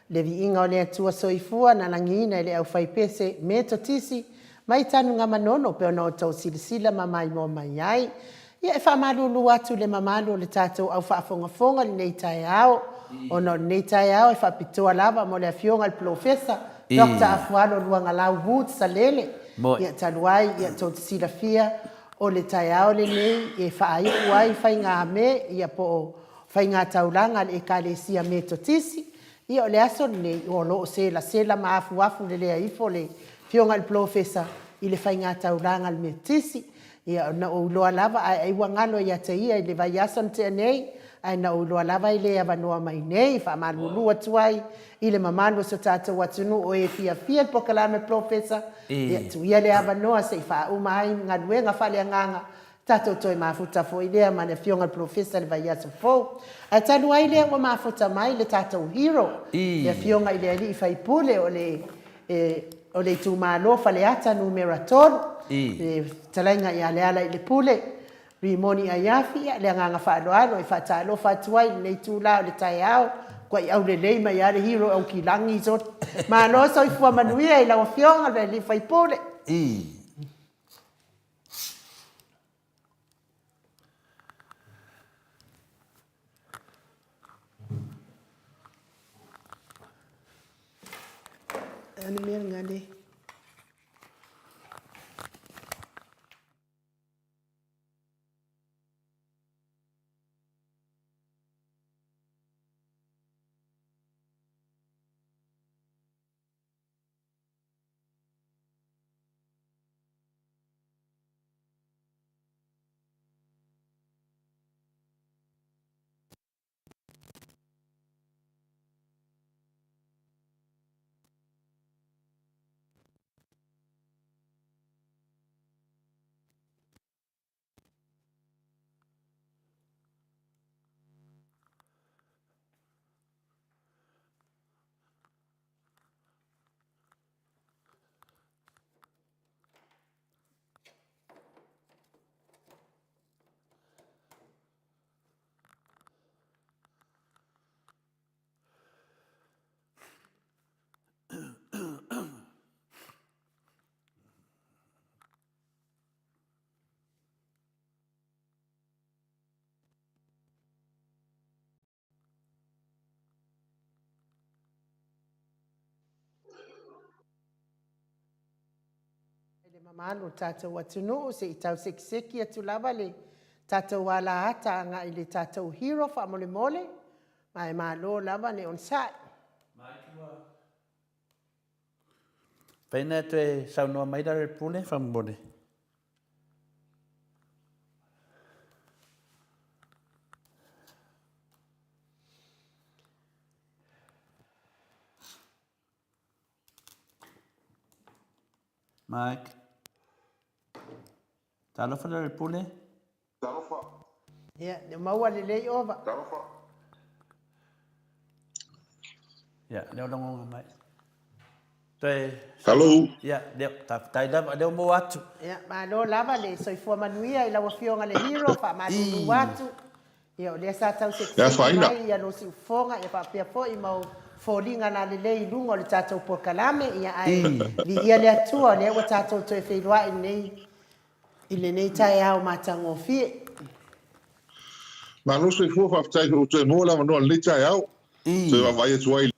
Le viiga o le Atua Soifua na lagiina e le aufaipese Metotisi mai Tanugamanono pei ona outou silasila ma maimoa mai ai. Ia e faamalulu atu i le mamalu o le tatou au faafogafoga i lenei taeao, ona o lenei taeao e faapitoa lava mo le Afioga i le Polofesa Doctor Afualo Luagalau Woods Salele. Ia talu ai, ia tou te silafia o le taeao lenei e faaiu ai faiga-me, ia po o faigataulaga a le Ekalesia Metotisi. Ia o le aso lenei o lo o selasela ma afuafu lelea ifo le Afioga i le Polofesa i le faigataulaga a le Metotisi. Ia na ou iloa lava ae ai ua galo ia te ia i le vaiaso na tea nei, ae na ou iloa lava e le avanoa mai nei. E faamalulu atu ai i le mamalu o so tatou atunuu o e fiafia i le polokalame Polofesa, ia tuu ia le avanoa se i faauma ai galuega faaleagaga, tatou toe mafuta foi lea ma le Afioga i le Polofesa i le vaiaso fou. Ae talu ai lea ua mafuta mai le tatou hero, le Afioga i le Alii Faipule o le o le itumalo Faleata Numera 3, le fetalaiga ia Lealailepule Rimoni Aiafi. Ia, le agaga faaaloalo e faatalofa atu ai i lenei itula o le taeao, matuai aulelei mai lava le hero Aukilagi sole. Malo soifua manuia i lau Afioga le alii faipule. Ani mea lena le. I le mamalu o le tatou atunuu, se i tau sekiseki atu lava le tatou alaata agai i le tatou hero faamolemole, ma e malo lava le onosai. Fai na e toe saunoa mai Lealailepule faamolemole. Mike. Talofa le Pule. Talofa. Ia, ne maua lelei ova. Talofa. Ia, leo longonga mai. Toe. Hello. Ia, leo, faafetai lava, leo maua atu. Ia, malo lava le soifua manuia i lau Afioga le Hero, faamalulu atu. Ia, o lea sa tau sekiseiki mai ia lou siufofoga, ia faapea foi ma ou foliga lalelei i luga o le tatou polokalame, ia ae viia le Atua o lea ua tatou toe feiloai lenei i lenei taeao matagofie. Malo soifua, faafetai foi ua toe maua le avanoa i lenei taeao, toe vaavaai atu ai i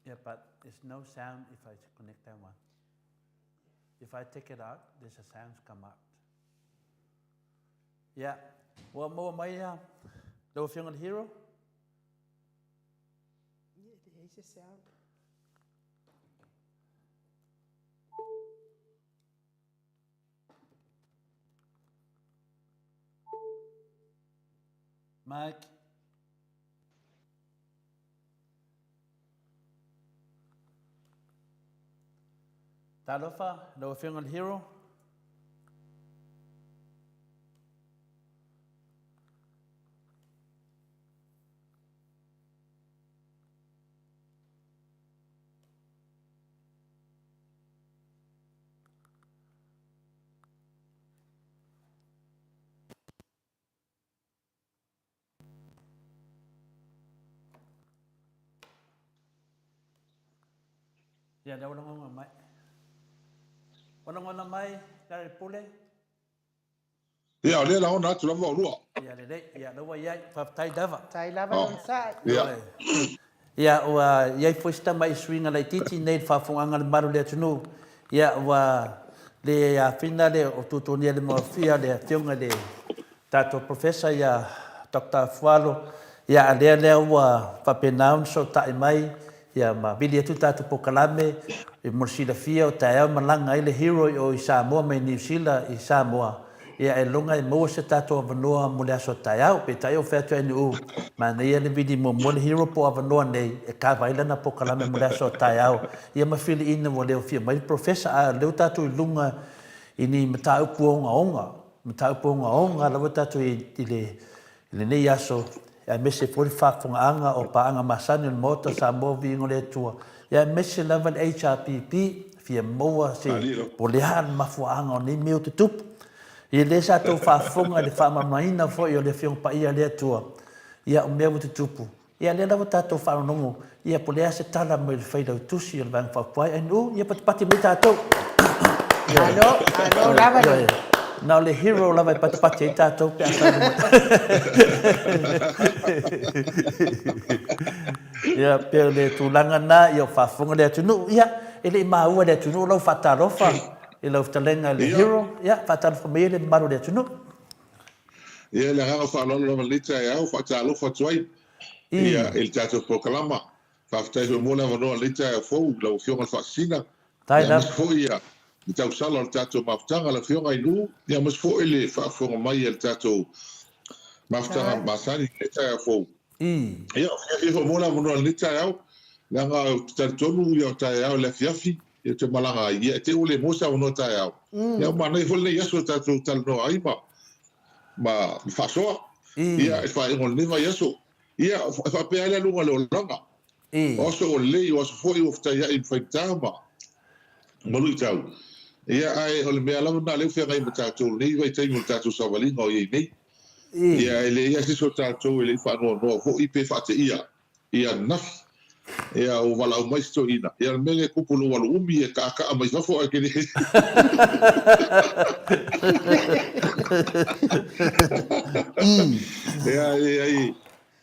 Yeah, but there's no sound if I connect that one. If I take it out, there's a sound come out. Yeah. Ua maua mai ia lau Afioga i le Hero? Ia, e leai se sound. Mike. Talofa, lau Afioga i le Hero. Ia, lea ua lagona mai. Ua lagona mai, Larry Pule? Ia, o lea e lagona atu lava oulua. Ia, lelei. Ia, lea ua i ai. Faafetai lava. Faafetai lava le onosai. Ia. Ia, ua i ai foi si tamai suiga laitiiti nei i le faafofogaaga a le mamalu o le atunuu. Ia, ua le afina le o tutunia le maofia le afioga i le tatou Professor ia Doctor Afualo, ia a lea lea ua faapena ona fesootai mai ia ma vili atu le tatou polokalame i mo le silafia o taeao e malaga ai le Hero i o i Samoa mai Niu Sila i Samoa, ia ailoga e maua se tatou avanoa mo le aso taeao. Peitai o fai atu e NU, manaia le vili muamua le Hero po o avanoa nei e kava ai lana polokalame mo le aso taeao ia ma filiina ua le ofia mai le Professor a o lea ua tatou i luga i ni mataupu ogaoga Mataupu ogaoga lava tatou i lenei aso, aemaise foi le faafofogaaga o paaga masani o le Maota o Samoa Viiga o le Atua, aemaise lava le HRPP, fia maua se po o le a le mafuaaga o nei mea o tutupu. Ia lea sa tou faafofoga i le faamalamalamaina foi o le Afioga Paia a le Atua, ia o mea ua tutupu. Ia lea lava tatou faalogologo, ia po o le a se tala mai le Failautusi o le Vaega Faaupufai, NU, ia patipati mai tatou. Malo, malo lava le. Na o le hero lava e patipati ai tatou pe a saunoa mai. Ia, pei o le tulaga lena, ia o faafofoga le atunuu. Ia, e le i maua e le atunuu lau faatalofa i lau fetalaiga i le hero. Ia, faatalofa mai ai le mamalu o le atunuu. Ia, le agaga faaaloalo lava i lenei taeao, faatalofa atu ai ia i le tatou polokalama. Faafetai foi mo le avanoa i lenei taeao fou i lau Afioga i le Faasisina, aemaise foi ia le tausala o le tatou mafutaga, le Afioga i Lu, aemaise foi le faafofoga mai a le tatou mafutaga masani i lenei taeao fou. Ia, fiafia foi mo le avanoa i lenei taeao, leaga ou te talitonu ia o taeao i le afiafi, ia ou te malaga ai, ia e te i ua le maua se avanoa taeao. Ia ua manaia foi lenei aso e tatou talanoa ai ma ma faasoa, ia, i le faaiuga o lenei vaiaso. Ia, e faapea ai le aluga o le olaga. O aso ua lelei, o aso foi ua fetaiai ma faigata ma luitau. Ia, ae o le mea lava lena o lea ua feagai ma tatou i lenei vaitaimi o le tatou savaliga o i ai nei. Ia, e leai lava se isi o tatou e le i faanoanoa foi pe faateia i ananafi. Ia, ua valaau mai si toeaina. Ia, o le mea lea e tupu i lou alu umi, e kaakaa mai fafo ae ke Ia, e leai,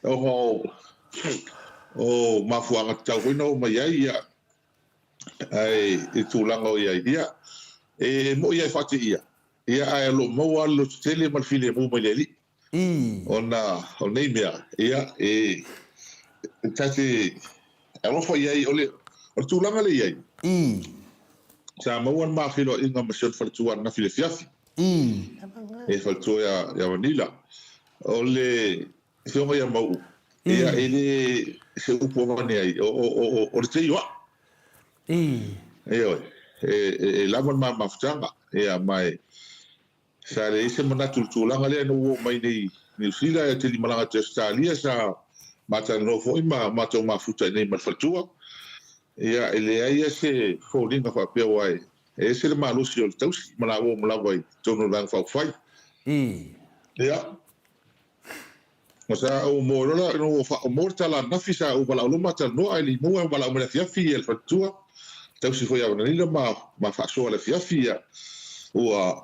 ona o mafuaaga tatau foi na oo mai ai, ia, ae i le tulaga o i ai, ia, e moni lava e faateia. Ia, ae o lo o maua lava le lototele ma le filemu mai le Alii. Ona o nei mea, ia, e ta te alofa i ai, o le tulaga lea e i ai, sa maua le ma feiloaiga ma si ona faletua ananafi i le afiafi, e faletua ia Manila. O le afioga ia Mauu, ia, e le se upu avane ai, o le teio a'u. Ioe, e lava le ma mafutaga, ia, ma e Sa leai se manatu i le tulaga lea ina ua oo mai nei i Niu Sila, ae teli malaga atu i Ausetalia, sa ma talanoa foi ma matou mafuta i inei ma le faletua. Ia, e leai lava se foliga faapea aua e ese le malosi o le tausi ma laua uma lava i totonu o le Vaega Faaupufai. Ia, sa ou moe loa la, ina ua faamoe le tala ananafi, sa ou valaau loa ma talanoa, ae le i maua, valaau mai i le afiafi le faletua, tausi foi ia Vanalila ma ma faasoa i le afiafi, ia, ua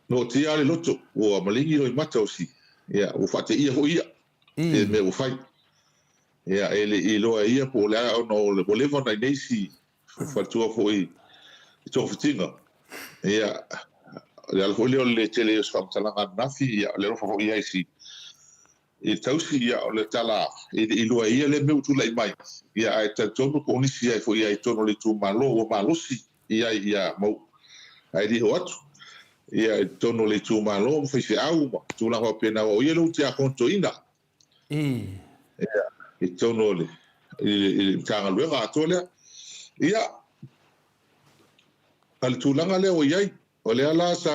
noatia lava le loto, ua maligi loimata o si, ia, ua faateia foi ia i le mea ua fai. Ia, e le i iloa e ia po o le a ona ua leva ona i inei si faletua foi i togafitiga. Ia, o le ala foi lea o le le tele o se faamatalaga ananafi, ia, o le alofa foi i ai i i le tausi, ia, o le tala e le i iloa e ia lea mea ua tulai mai, ia, ae talitonu po o nisi ai foi i ai i totonu o le itumalo ua malosi i ai ia Mauu, ae le i oo atu, ia, i totonu o le itumalo ma faifeau ma tulaga faapena, aua o ia lea ua tiakono toeaina. Ia, i totonu o le, i le Matagaluega atoa lea. Ia, a le tulaga lea ua i ai, o lea la sa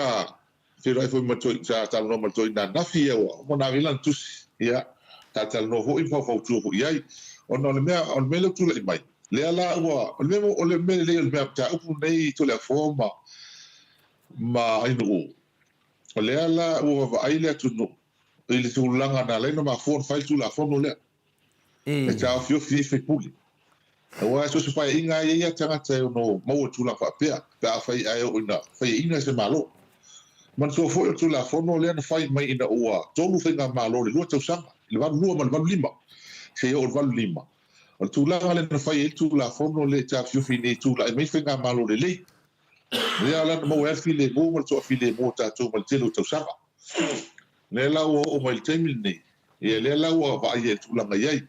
feiloai foi ma toi, sa talanoa ma le toeaina ananafi, ia ua uma ona ave i ai lana tusi. Ia, sa talanoa foi ma faufautua foi i ai. Ona o le mea, o le mea lea ua tulai mai, lea la ua, o le mea, o le mea lelei o le mea mataupu lenei Toleafoa ma, ma Ainuu, o lea la ua vaavaai le atunuu i le tulaga na ala ai ona mafua ona fai le Tulafono lea e taofiofi ai faipule. Aua so o se paeaiga lava e i ai lava tagata e ono maua i tulaga faapea pe afai ae oo ina faiaina e se Malo. Manatua foi o le Tulafono lea na fai mai ina ua tolu faigamalo i le lua tausaga, i le 82 ma le 85, seia oo i le 85. O le tulaga lea na fai ai le Tulafono lea e taofiofi nei tulai mai faigamalo lelei. Lea la na maua ai le filemu ma le toafilemu o tatou mai le tele o tausaga. Lea la ua oo mai i le taimi lenei, ia lea la ua vaai ai i le tulaga i ai.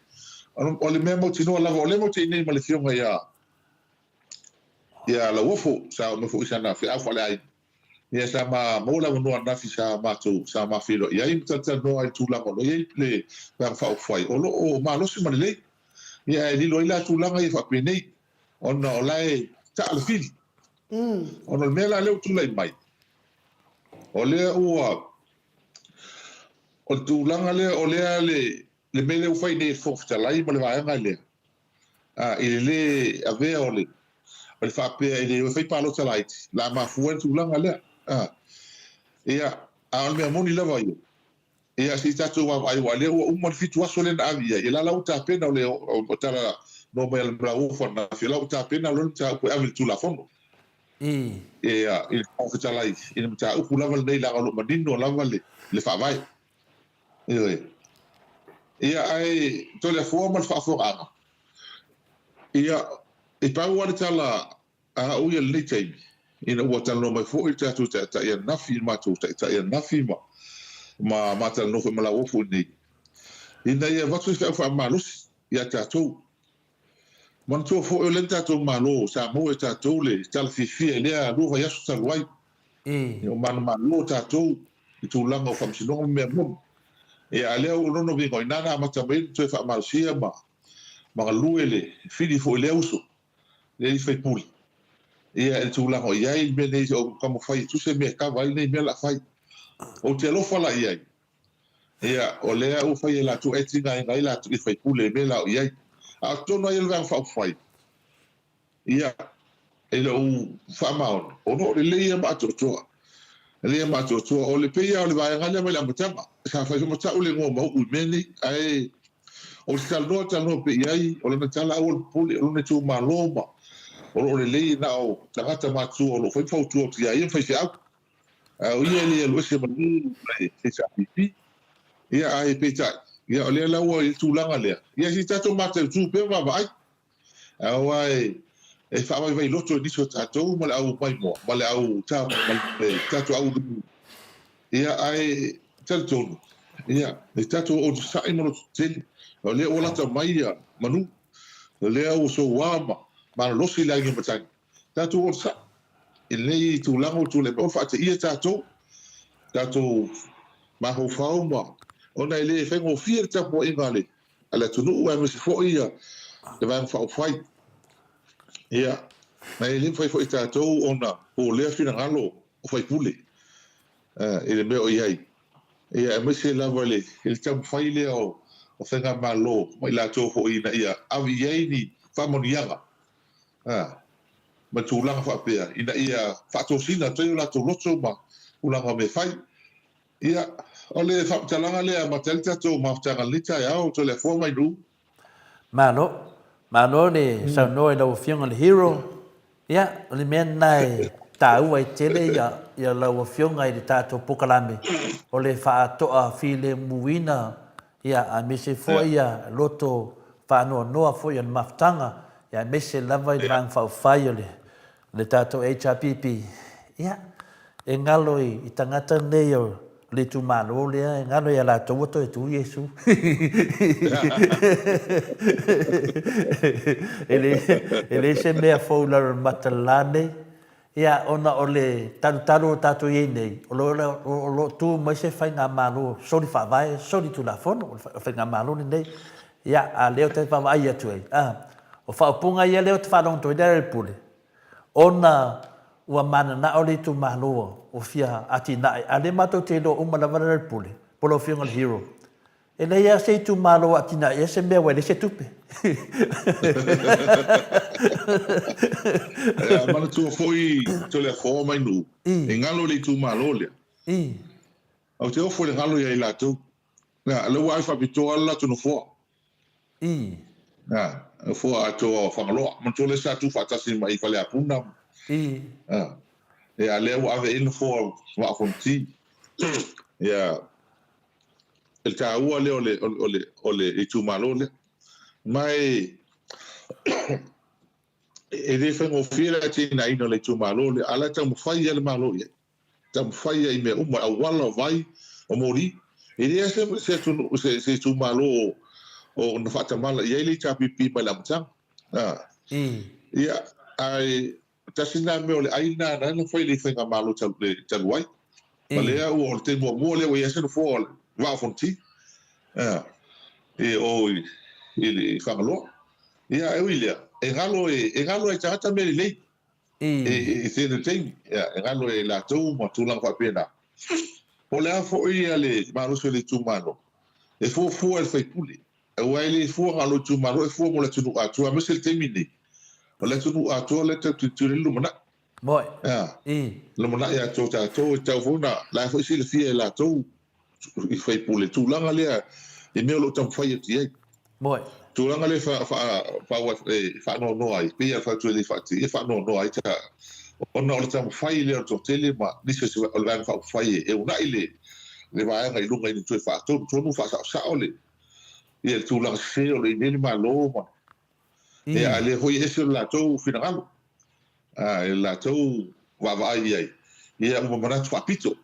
O le mea mautinoa lava, o lea matou te i nei ma le Afioga ia ia Lauofo, sa oo mai foi i sana feau faaleaiga. Ia sa ma maua le avanoa ananafi sa matou sa ma feiloai ai ma talatalanoa ai i le tulaga o lo o i ai le Vaega Faaupufai, o lo o malosi ma lelei. Ia ae lilo ai la tulaga ia faapenei. Ona o la e taa le fili. Ona o le mea la lea ua tulai mai, o lea ua, o le tulaga lea, o lea le, le mea lea ua fai nei e le Fofoga Fetalai ma le vaega lea, a, i le lē avea o le, o le faapea e le o e fai palota laiti, o le a mafua ai le tulaga lea. A, ia, a o le mea moni lava ia, Ia, se i tatou vaavaai, aua o lea ua uma le fitu aso lea na ave i ai, ia la la ua tapena, o le o tala noa mai a le Lauofo ananafi, o la ua tapena loa le mataupu e ave i le Tulafono. Ia, i le Fofoga Fetalai, i le mataupu lava lenei leaga o lo o manino lava le, le Faavae. Ioe. Ia, ae Toleafoa ma le faafofogaaga, ia, e pau lava le tala A o ia lenei taimi, ina ua talanoa mai foi le tatou Taitai ananafi, le matou Taitai ananafi ma, ma, ma talanoa foi ma Lauofo i inei, ina ia avatu se feau faamalosi ia tatou. Manatua foi o lea na tatou Malo, sa maua e tatou le tala fiafia i lea lua vaiaso talu ai, ina ua manumalo tatou i tulaga o faamasinoga ma mea moni. Ia, a lea ua lona uiga, o i ina na amata mai ai ona toe faamalosia ma, ma galue le fili foi i lea uso. le sui usufono, ia, i le tulaga o i ai le mea nei, o taumafai e tuu se mea e kava ai lenei mea o le a fai. Ou te alofa la i ai, ia, o lea ua fai e latou e tigaina ai latou i sui usufono i le mea la o i ai. A o totonu lava ia o le Vaega Faaupufai, ia, i lou faamaoni, o lo o lelei ia ma atoatoa. Lelei ia ma atoatoa. O le pei lava o le vaega lea mai le amataga, sa fai foi ma tau le igoa mau'u i mea nei, ae Ou te talanoa talanoa pea i ai, o lana tala aua le popole, o lona itumalo ma o lo o lelei na o tagata matutua o lo o fai ma fautua atu ia ia ma faifeau. A o ia e le alu ese ma le HRPP. Ia ae peitai, ia o lea la ua i le tulaga lea, ia se i tatou matautu pea ma vaavaai. Aua e E faavaivai loto e nisi o tatou ma le au maimoa ma le au ta ma le tatou au ia ae talitonu ia e tatou onosai ma lototetele o lea ua lata mai ia manu o lea ua soua ma malolosi le agi o matagi tatou onosai i lenei tulaga ua tulai mai ua faateia tatou tatou mafaufau ma ona e le faigofie le tapuaiga a le a le atunuu aemaise foi ia le Vaega Faaupufai. Ia, ma e le mafai foi e tatou ona polea finagalo o faipule i le mea o i ai, ia aemaise lava i le taumafai lea o Faigamalo ma i latou foi ina ia ave i ai ni faamanuiaga ma tulaga faapea ina ia faatosina atu ai o latou loto ma tulaga o mea fai. Ia, o le faamatalaga lea e amata ai le tatou mafutaga i lenei taeao, Toleafoa Mainuu. Malo. Malo le saunoa i lau Afioga i le Hero. Ia, o le mea lena e taua ai tele ia, ia lau Afioga i le tatou polokalame, o le faatoafilemuina, ia, aemaise foi ia loto faanoanoa foi o le mafutaga, ia aemaise lava i le Vaega Faaupufai o le Le tatou HRPP, ia, e galo i tagata nei o le itumalo lea, e galo ia latou ua toe tu Iesu. E le, e leai se mea fou i lalo o le mata la nei. Ia, ona o le talutalu o tatou i ai nei, o lo, o lo o tu mai se faigamalo soli faavae, soli tulafono, o le faigamalo lenei. Ia, a lea ou te vaavaai atu ai, a, o faaupuga ia lea ou te faalogo atu ai i le pule, ona ua mananao le itumalo ua fia atinae, a o lea matou te iloa uma lava le pule, po o lau Afioga i le Hero. E leai lava se itumalo o atinae ai se mea ua leai se tupe. Ia, manatua foi Toleafoa mai Nuu, e galo i le itumalo lea. Ou te ofo i le galo ia i latou. Nā, lea ua ave faapitoa le latou nofoa. I. Nā, nofoa atoa o Fagaloa. Manatua lea sa tu faatasi mai i Faleapuna. I. Nā, ia, lea ua ave i ai nofoa o Vaa o Fonoti. Ia, le taua lea o le, o le, o le itumalo lea. Ma e, e le faigofie le atinaeina o le itumalo lea, a o la e taumafai lava le Malo i ai. Taumafai ai i mea uma, auala, o vai, o moli. E leai se, se atunuu, se, se itumalo o, o na faatamala i ai le HRPP mai le amataga. A. Ia, ae tasi lena mea o le ai lena na na fai i le faigamalo talu, le, talu ai. Ma lea ua o le taimi muamua lea ua i ai se nofoa o le Vaa o Fonoti. A, i o i, i, i Fagaloa. Ia, e ui i lea, e galo e, e galo e tagata mea lelei. I tēnei taimi, e galo e latou ma tulaga faapena. Po o le a foi le malosi o le itumalo, e fuafua e le faipule, aua e le fua na o lou itumalo, e fua mo le atunuu atoa, aemaise le taimi lenei, o le atunuu atoa lea tatou te tilotilo i ai i le lumanai. Moe. Lumanai atoa o tatou, e tatau foi ona, la e foi silafia e latou i faipule, tulaga lea i mea o lo o taumafai atu i ai. Moe. Tulaga lea e faanoanoa ai, pei lava ona fai atu e le faatino, e faanoanoa ai ta, ona o le taumafai lea o le toatele ma nisi o le Vaega Faaupufai e uunai le vaega i luga ina toe faatonutonu, faasaosao le ia le tulaga sese o lo o i ai nei le Malo ma, ia, a o lea foi e ese lo latou finagalo, i le latou vaavaai i ai, ia ua manatu faapito.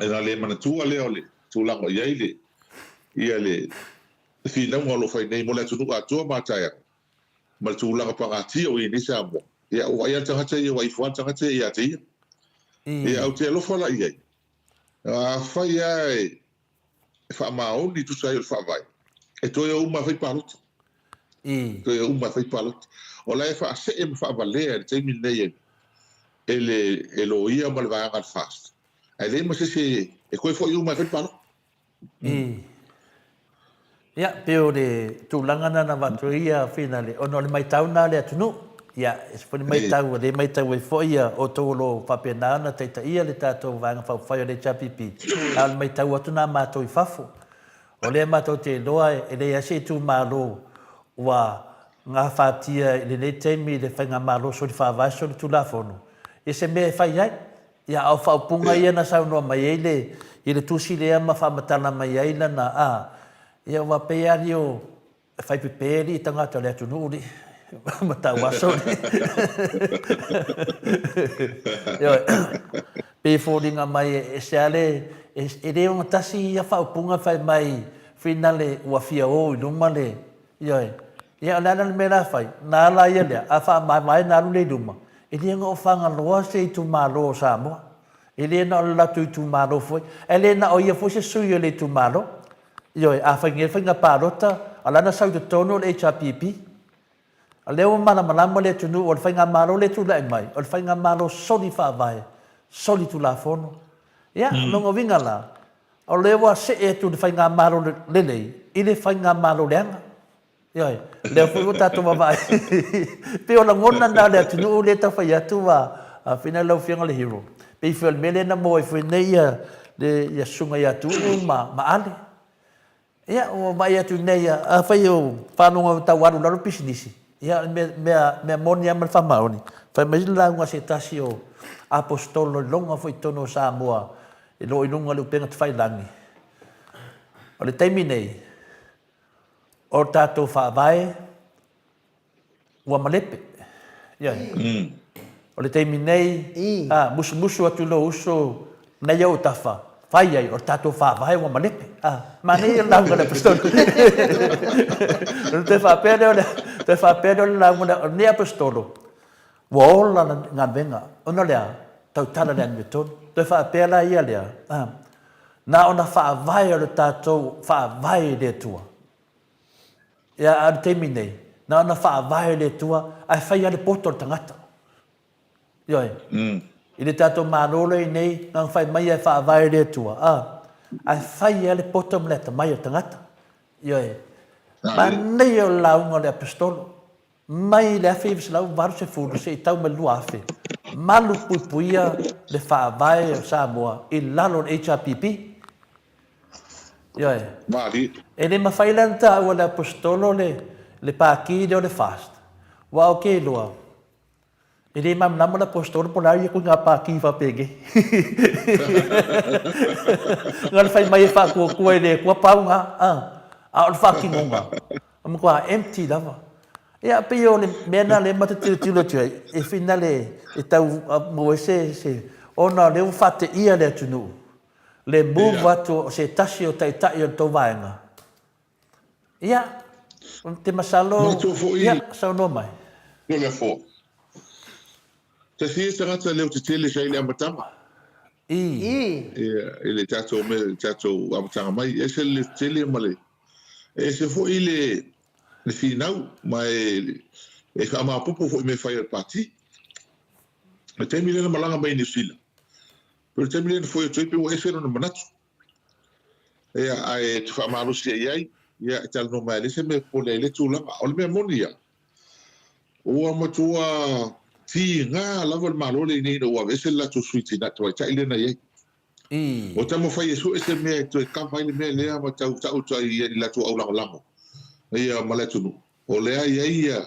Ona le manatua lea o le tulaga o i ai le, ia le finauga o lo o fai nei mo le atunuu atoa ma taeao, ma le tulaga pagatia o i ai nei Samoa. Ia, ua vaai lava le tagata ia, ua ifo lava le tagata ia ia te ia. Ia, ou te alofa la i ai, afai lava e faamaoni tusa ai o le Faavae, e toe o uma e fai palota. Toe o uma e fai palota. O la e faasee ma faavalea i le taimi lenei e le e loia ma le vaega a le FAST, ae leai ma se isi e toe foi uma e fai le palota. Ia, pei o le tulaga lena na avatu ai ia Finale, ona o le maitau lena a le atunuu. Ia, e ese foi le maitau, o lea e maitau ai foi ia outou o lo o faapena ona taitaia le tatou Vaega Faaupufai o le HRPP, a o le maitau atu lena a matou i fafo. O lea matou te iloa e leai lava se itumalo ua gafatia i lenei taimi i le Faigamalo Soli Faavae Soli Tulafono i se mea e fai ai. Ia, a o faaupuga ia na saunoa mai ai le, i le tusi lea ma faamatala mai ai lana, a, ia ua pei lava lio e fai pepe alii tagata o le atunuu lii. Matauaso nei. Ioe, pei e foliga mai e ese lava le, e le ogatasi ia faaupuga fai mai finale ua fia o i luma le, ioe. Ia o le a la le mea la fai? Na ala ia lea, a faamaemae na alu lea i luma, e le na o Fagaloa se itumalo o Samoa. E le na o le latou itumalo foi, ae le na o ia foi se sui o le itumalo. Ioe, a fai nei le faiga palota, o la na sau i totonu o le HRPP. O lea ua malamalama le atunuu o le faigamalo lea e tulai mai, o le faigamalo soli faavae, soli tulafono. Ia, o lona uiga la, o lea ua see atu i le faigamalo lelei i le faigamalo leaga. Ioe, lea foi ua tatou vaavaai, pei o lagona na o le atunuu lea e tau fai atu a fina lau Afioga le Hero. Pei foi o le mea lea na maua ai foi nei ia le Susuga ia Tuuu ma Ale. Ia, ua vaai atu nei, afai o faalogo e tau alu i lalo pisinisi, ia o le mea, mea moni lava ma le faamaoni, fai mai le lauga a se tasi o Aposetolo i loga foi i totonu o Samoa i lo i luga o le upega tafailagi, o le taimi nei, o le tatou Faavae ua malepe. Ioe. O le taimi nei, a, musumusu atu i lou uso nei ou tafa, fai ai, o le tatou Faavae ua malepe. A, manaia le lauga a le Aposetolo. Ona toe faapea lea o le, toe faapea lea o le lauga a lenei Aposetolo, ua ola le galuega, ona o le a? Tautala i le amiotonu. Toe faapea la ia lea, a, na ona faavae o le tatou Faavae i le Atua. Ia, a o le taimi nei, na ona faavae i le Atua, ae fai lava le poto o le tagata. Ioe. I le tatou Malo lea i nei, na ona fai mai lava e faavae i le Atua, a, ae fai lava le poto ma le atamai o le tagata. Ioe. Manaia o le lauga o le Aposetolo, mai le 1980 seia tau mai le 2000, malupuipuia le Faavae o Samoa i lalo o le HRPP. Ioe. Malie. E le mafai la ona taua e le Aposetolo le, le Pati lea o le FAST, aua ou te iloa, e le malamalama le Aposetolo po o le a ia ituaiga Pati faapenei. Na o le fai mai e faatuatua i le Atua pau na, a, a o le faatinoga, E matua empty lava. Ia, pei o le mea lena lea matou te tilotilo atu ai, e finale e tau maua ai se, se, ona o lea ua faateia le atunuu, le move atu o se tasi o taitai o le tou vaega. Ia, ou te masalo, Manatua foi, ia, saunoa mai. Toleafoa. Tasi ia tagata leo tetele sa i le amataga. I. I. Ia, i le tatou mea, le tatou amataga mai. E ese le leo tetele ma le, e ese foi le, le finau, ma e, e faamaopoopo foi i mea fai a le Pati. O le taimi lea na malaga mai i Niu Sila, pei o le taimi lea na foi atu ai pei ua ese lona manatu. Ia, ae te faamalosi ai i ai, ia, e talanoa mai lava, e leai se mea e popole ai i lea tulaga. O le mea moni ia, Ua matua tiga lava le Malo lenei ina ua aveese le latou sui tina tamaitai lea na i ai. Ua taumafai e sue se mea e toe kava ai le mea lea ma tau tau atu ai i latou aulagolago ia ma le atunuu. O lea e i ai ia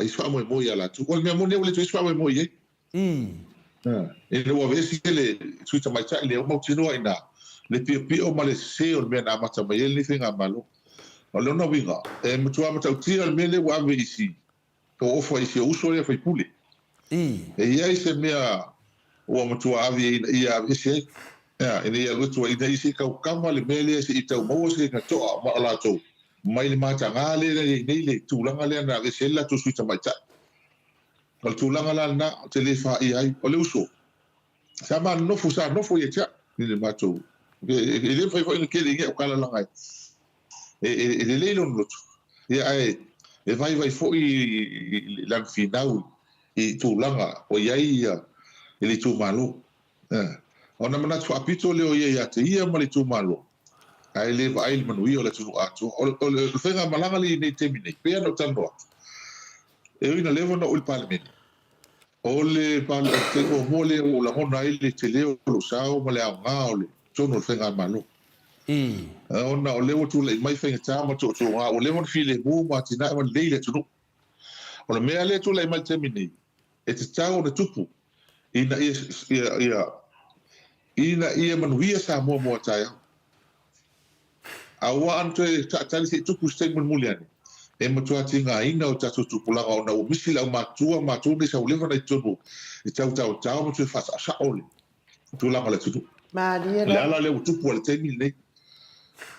isi faamoemoe ia latou. O le mea moni ua le toe i ai se faamoemoe i ai. Ina ua aveese le sui tamaitai lea, ua mautinoa i ina le piopio ma le sese o le mea na amata mai ai lenei faigamalo. O lona uiga, e matua matautia le mea lea ua ave i si o ofa i si ou uso lea faipule. E i ai se mea ua matua ave ina ia aveese ai, ina ia alu atu ai, ina ia se i taukama le mea lea se i tau maua se toa ma o latou mai le mataga lea na i ai nei le tulaga lea na aveese ai le latou sui tamaitai. O le tulaga la lena ou te le faia ai. O le uso, sa ma nofo, sa nofo ia te au i le matou, e le mafai foi ona tele i au tala leaga e, e lelei lona loto, ia ae e vaivai foi i lana finau i tulaga ua i ai ia i le itumalo. Ona manatu faapito lea o ia ia te ia ma le itumalo, ae le vaai i le manuia o le atunuu atoa. O le faigamalaga lea i nei taimi nei, pei lava ona ou talanoa atu, e ui ina leva ona ou i le Palemene, o le taimi muamua lea ua ou lagona ai le tele o lou sao ma le aoga o le totonu o le faigamalo. Ona o lea ua tulai mai faigata ma tootooga ua leva ona filemu ma atinae ma lelei le atunuu. O le mea lea e tulai mai i le taimi nei, e tatau ona tupu ina ia, ia, ina ia manuia Samoa mo a taeao. Aua ana toe taatali se i tupu i se taimi mulimuli ane. E matua tigaina o tatou tupulaga ona ua misi le aumatutua ma matou nei sau leva na i totonu e tau taotao ma toe faasaosao le tulaga o le atunuu. Malie O le lava. ala lea ua tupu ai le taimi lenei.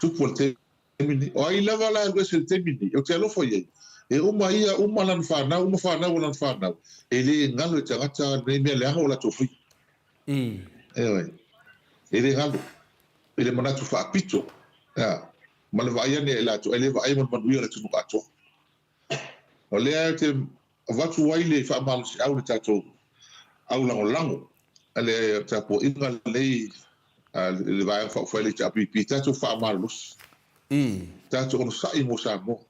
Tupu ai le taimi lenei. O ai lava la e alu ese i le taimi lenei, ou te alofa i ai. E uma ia, uma lana fanau, uma fanau a lana fanau, e le galo i tagata lenei mea leaga ua latou faia. Ioe. E le galo i le manatu faapito. Ea. Ma le vaai ane ia i latou, ae le vaai mo le manuia o le atunuu atoa. O lea ou te avatu ai le faamalosiau i le tatou aulagolago a le tapuaiga lenei a le Vaega Faaupufai a le HRPP, tatou faamalolosi, tatou onosai mo Samoa.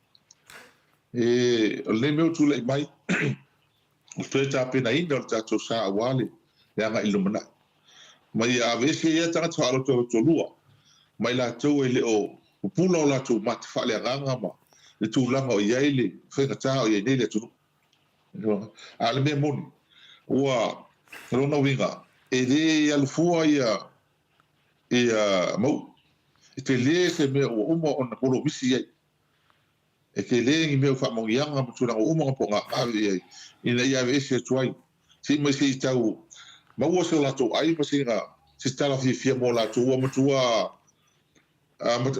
E, o lenei mea ua tulai mai, o le toe tapenaina o le tatou sa aua le agai i le lumanai. Ma ia aveese ia tagata faaalotoalotolua ma i latou e le o pupula o latou mata faaleagaga ma le tulaga o i ai le faigata o i ai nei le atunuu. A o le mea moni, ua lona uiga, e le alu fua ia ia Mauu. E tele se mea ua uma ona polomisi i ai. E tele ni mea o faamanuiaga ma tulaga uma na ponaave i ai ina ia aveese atu ai, se i mai se i tau maua so latou ai ma sina se tala fiafia mo latou ua matua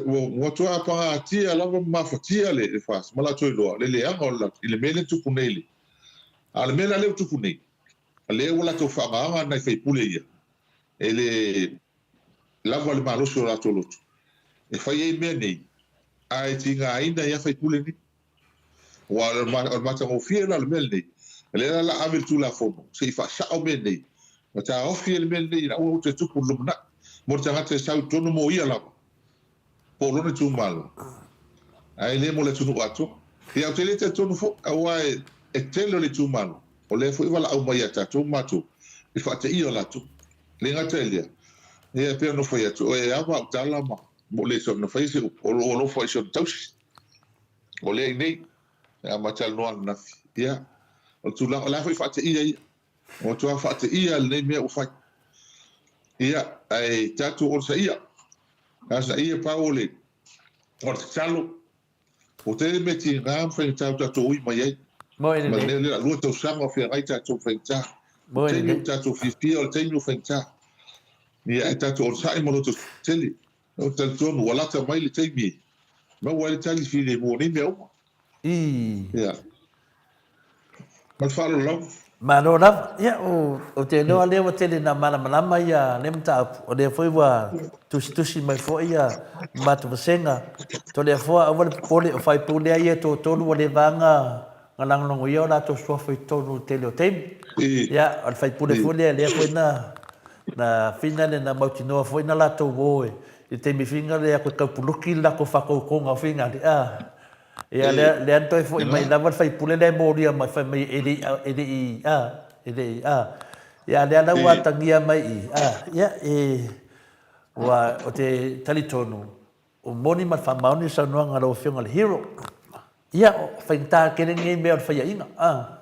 ua matua pagatia lava ma mafatia le FAST ma latou iloa le leaga o le i le mea lea e tupu nei le a o le mea la lea ua tupu nei lea ua latou faagaga nai faipule ia e le lava le malosi o latou loto e fai ai mea nei, ae tigaina ai lava faipule nei. Aua o le matagofie la o le mea lenei, o lea la o le a ave le Tulafono se i faasao mea nei, ma taofi ai le mea lenei ina aua te tupu i le lumanai, mo le tagata e sau i totonu mo ia lava, po o lona itumalo, ae le mo le atunuu atoa. Ia, ou te le talitonu foi, aua e tele o le itumalo, o lea foi e valaau mai ia tatou ma matou i le faateia o latou. Le gata i lea, ia e pei ona fai atu, e ava au tala ma mo le na faia se upu, o lou alofa i si ona tausi. O lea i nei, a ma talanoa ananafi, ia, o le tulaga, o le a foi faateia ia. Ua matua faateia lenei mea ua fai. Ia, ae tatou onosaia, onosaia pau o le, o le tatalo, Ua tele mea tiga ma faigata ua tatou ui mai ai. Moe Ma lelei. lenei o lea lua tausaga o feagai tatou ma faigata. O Moe le taimi lelei. ua tatou fiafia o le taimi ua faigata. Ia ae tatou onosai ma loto tele. Ou te talitonu ua lata mai le taimi e maua ai le tali filemu o nei mea uma. Ii. Ia. Ma le faaaloalo lava. Malo lava. Ia, ou te iloa lea ua tele ina malamalama ia lea mataupu. O lea foi ua tusitusi mai foi ia matou vasega. Toleafoa, aua le popole, o faipule a ia e toatolu ua leva lava na lagolagoia o latou suafa i totonu i le tele o taimi. Ia, o le faipule foi lea, lea foi na na finale na mautinoa foi na latou o i le taimi finale e taupuluki le latou faatautoga o finale. Ia, lea, lea na toe foi mai lava le faipule lea e molia mai, fai mai e le i, e le i, a, e le i, a. Ia, lea la ua atagia mai i, a, ia, e, ua, ou te talitonu, ua moni ma le faamaoni le saunoaga a lau Afioga i le Hero. Ia, o faigata tele lenei mea o le faiaina, a.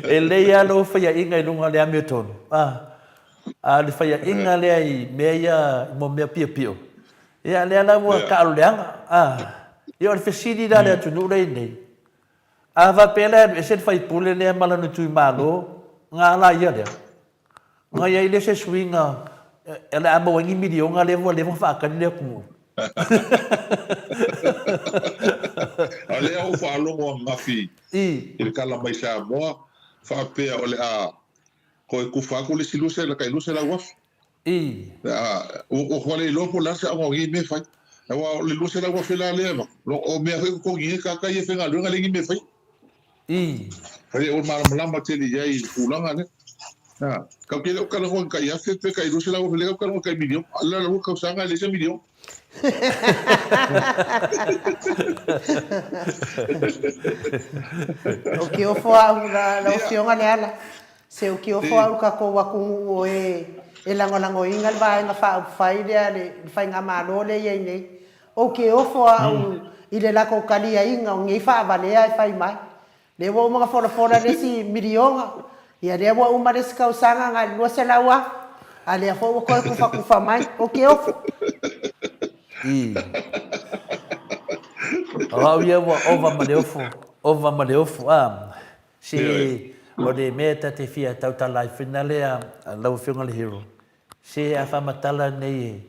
E lelei lava lou faiaina i luga o le amiotonu, a. A o le faiaina lea i mea ia, mo mea piopio, ia lea la ua taalo leaga. A, ia o le fesili la a le atunuu lea i nei, a faapea la e alu ese le faipule lea ma lona itumalo, na ala ia lea? Na i ai lea se suiga o le a maua ai ni miliona lea ua leva ona faatali le atunuu? A o lea ua ou faalogo ananafi i le tala mai Samoa faapea o le a Toe tufa atu le isi 200, tai 200,000. I. Ua ua le iloa po o le a se aoga o nei mea e fai. Aua o le 200,000 la lea e avatu, o mea foi e totogi ai tagata ia e faigaluega e leai ni mea e faia. I. E le o malamalama tele i ai i le tulaga lea. A, tatou te le o talanoa i ni tai afe pe tai 200,000, lea tatou te talanoa i tai miliona. A o le la lua tausaga e leai se miliona. O ke ofo au la lau Afioga Leala, se o ke ofo au i kakou atunuu o e e lagolagoina le Vaega Faaupufai lea le Faigamalo lea e i ai nei. O ke ofo au i le latou taliaina o nei faavalea e fai mai. Lea ua uma ona folafola le isi miliona, ia lea ua uma le isi tausaga na o le 200,000, a lea foi ua toe tufatufa mai. Ou te ofo. I. O au ia ua ova ma le ofu, ova ma le ofu, a. Si, o le mea ta te fia tautala ai fina lea, lau Afioga le Hero, se a faamatala nei e,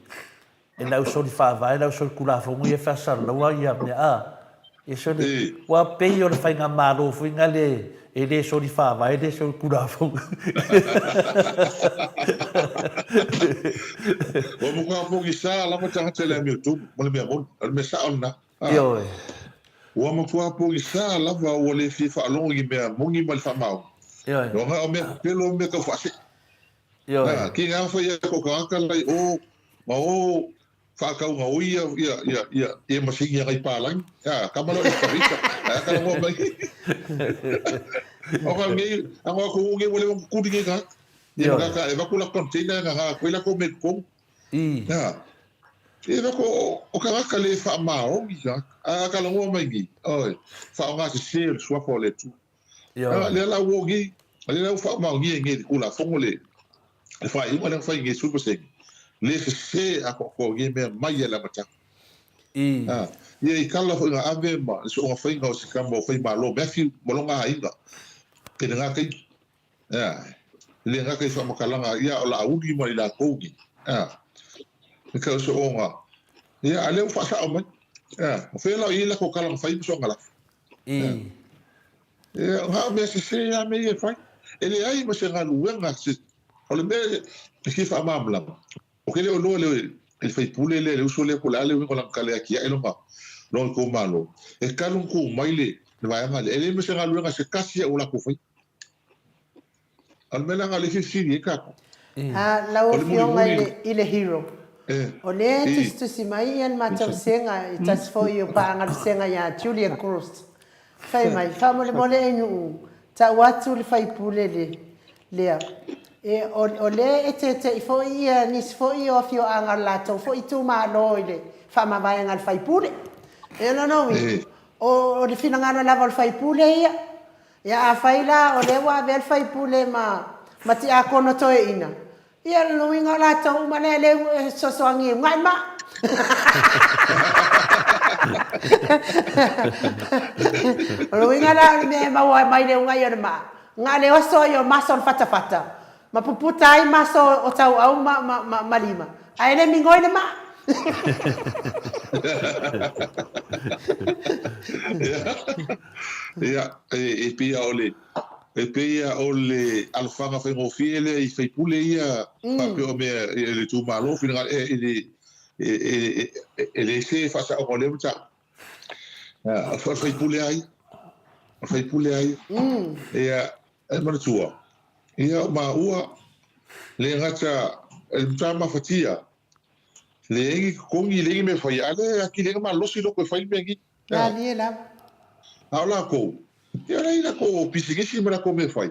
e le au soli faavae, le au soli kulafono ia e faasalalaua ia mea, a. Ia soli, ua pei o le faigamalo foi na le, e le soli faavae, le soli kulafono. Ua matua pogisa lava tagata i le amiotonu, ma le mea moni, o le mea sao lena. Ioe. Ua matua pogisa lava ua le fia faalogo i ni mea moni ma le faamaoni. Ioe. Ona o mea pepelo ma mea tau faasee. Ioe. Ki ngā whai a ko tagata lai o, ma o whaakau o ia, ia, ia, ia, ia masingi a ngai pālangi. A, ka malo i wharita. A, ka rangoa mai. O ka ngei, a ngā ko nge wale wang kuri nge ka. Ia ma ka e vaku la container nga nga koe la ko me kong. I. A, e vaku o ka ngaka le wha maongi ka. A, ka rangoa mai ngi. Oi, wha o ngā se se o le suafa o le tu. Ioe. Lea la ua ngi, lea la ua faamaonia i nge le Tulafono le le faaiuga lea na fai i nge 10%, le sese atoatoa nge mea mai a le amataga. I. A, ia i kala foi na ave ma le soonga faiga o se tama o Faimalo Matthew ma lona aiga i lena taimi. A, e le gata i faamatalaga ia o Laauli ma i latou nei. A, le tau soonga, ia a lea ua faasao mai. A, o fea la o i ai latou tala na fai ma soonga lafo. I. Ia, na o mea sese lava mea ia e fai. E leai ma se galuega, se, o le mea e fia faamalamalama, ou te le o iloa le, le faipule lea, le uso lea po o le a le uiga o lana tala e atiae lona, lona itumalo, e talu ona tu mai le, le vaega lea, e leai ma se galuega se tasi lava ua latou faia. A o le mea la lena o lea e fia fesili ai tatou. A, lau O le Afioga i mulimuli. le, i le Hero, E, o lea e i. tusitusi mai ia le matou vasega i tasi foi o paaga vasega ia Julia Cruz. Fai mai, faamolemole e Nuu, tau atu le faipule le, lea. E, o, o lea e tete'i foi ia nisi foi o afioaga o le latou foi itumalo i le faamavaega a le faipule. E, o lona uiga, E. o, o le finagalo lava o le faipule ia. Ia afai la o lea ua avea le faipule ma ma tiakono toeaina, ia o lona uiga o latou uma lea lea e fesoasoani e uga'i maa. O lona uiga la o le mea e maua mai le uga'i o le maa, na o le oso ai o maso o le fatafata, ma puputa ai maso o tauau ma, ma, ma, ma lima, ae le migoi le maa. Ia, e pei o le, e pei o le alofaga faigofie lea i faipule ia faapea o mea i le itumalo finagalo e le e le se faasaoga o lea mataupu. O le faipule lava ia. O le faipule lava ia. Ia, e manatua, ia o maua le gata e le matua mafatia leai ni totogi, leai ni mea e faia, a lea e atili ai ona malosi loko e fai le mea nei. Malie lava. A o latou, ia o la e i ai latou pisinisi ma latou mea e fai,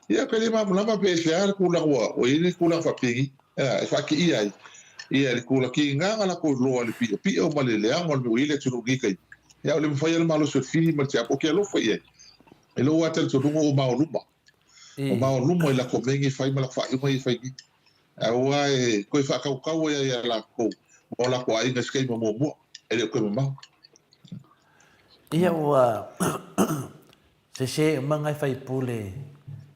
ia pe le malamalama pe aisea le tulaga ua i ai le tulaga faapeni, e faateia ai ia le tulaga tiga na latou iloa i le piopio ma le leaga o le mea ua i ai le atunuu i lenei taimi. Ia a o le mafai lava le malosi o le fili ma le tiapo, ou te alofa i ai, i lou lava talitonuga ua maoluma. Ua maoluma i latou mea nei e fai ma latou faaiuga ia e fai nei. Aua e toe faatautau ai ia latou ma o latou aiga i se taimi o muamua, e le o toe mamao. Ia ua sese uma ngai faipule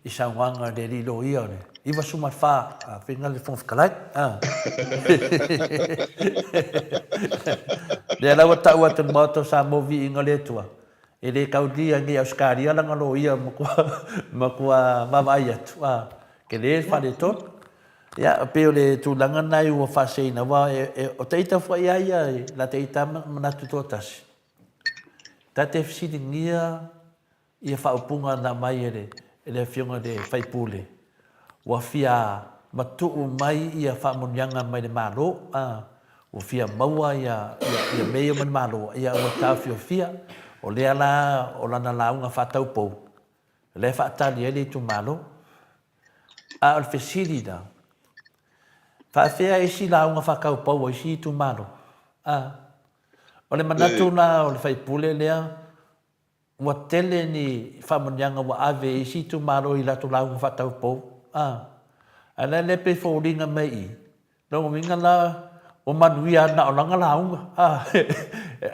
i saunoaga a le alii loia o le 94 a faiga le Fofoga Fetalai. A. Lea la ua tau atu i le Maota o Samoa viiga o le Atua, E le taulia nei Ausetalia lana loia matua matua vaavaai atu a tele le faaletonu. Ia pei o le tulaga lena ua faaseseina aua o taita foi a ia i la taita manatu toatasi. Ta te fesiligia ia faaupuga na aumai e le e le afioga i le faipule ua fia matuu mai ia faamanuiaga mai le Malo a Ua fia maua ia, ia, ia mea ia mai le Malo, ia ua taofiofia. O lea la o lana lauga faataupou, lea e faatali ai le itumalo. A o le fesili la, faafefea isi lauga faataupou a isi itumalo? A. O le manatu la o le faipule lea, Ua tele ni faamanuiaga ua ave i isi itumalo i latou lauga faataupou, a. Ae la lea pei foliga mai i i, lona uiga la, Ua manuia na o lana lauga, a,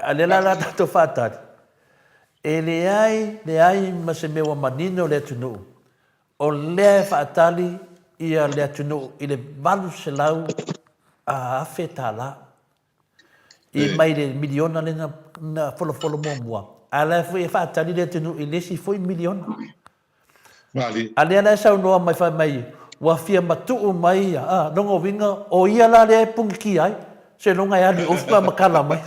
a lea la la tatou faatali, e leai, leai ma se mea ua manino le atunuu, o lea e faatali ia le atunuu i le $800,000 i mai le miliona lea na folofolo muamua, a la foi e faatali le atunuu i le isi foi miliona. Malie. A lea la e saunoa mai fai mai ua fia matuu mai ia, a, lona uiga o ia la lea e punitia ai, seiloga e alu i ofu pe a matala mai,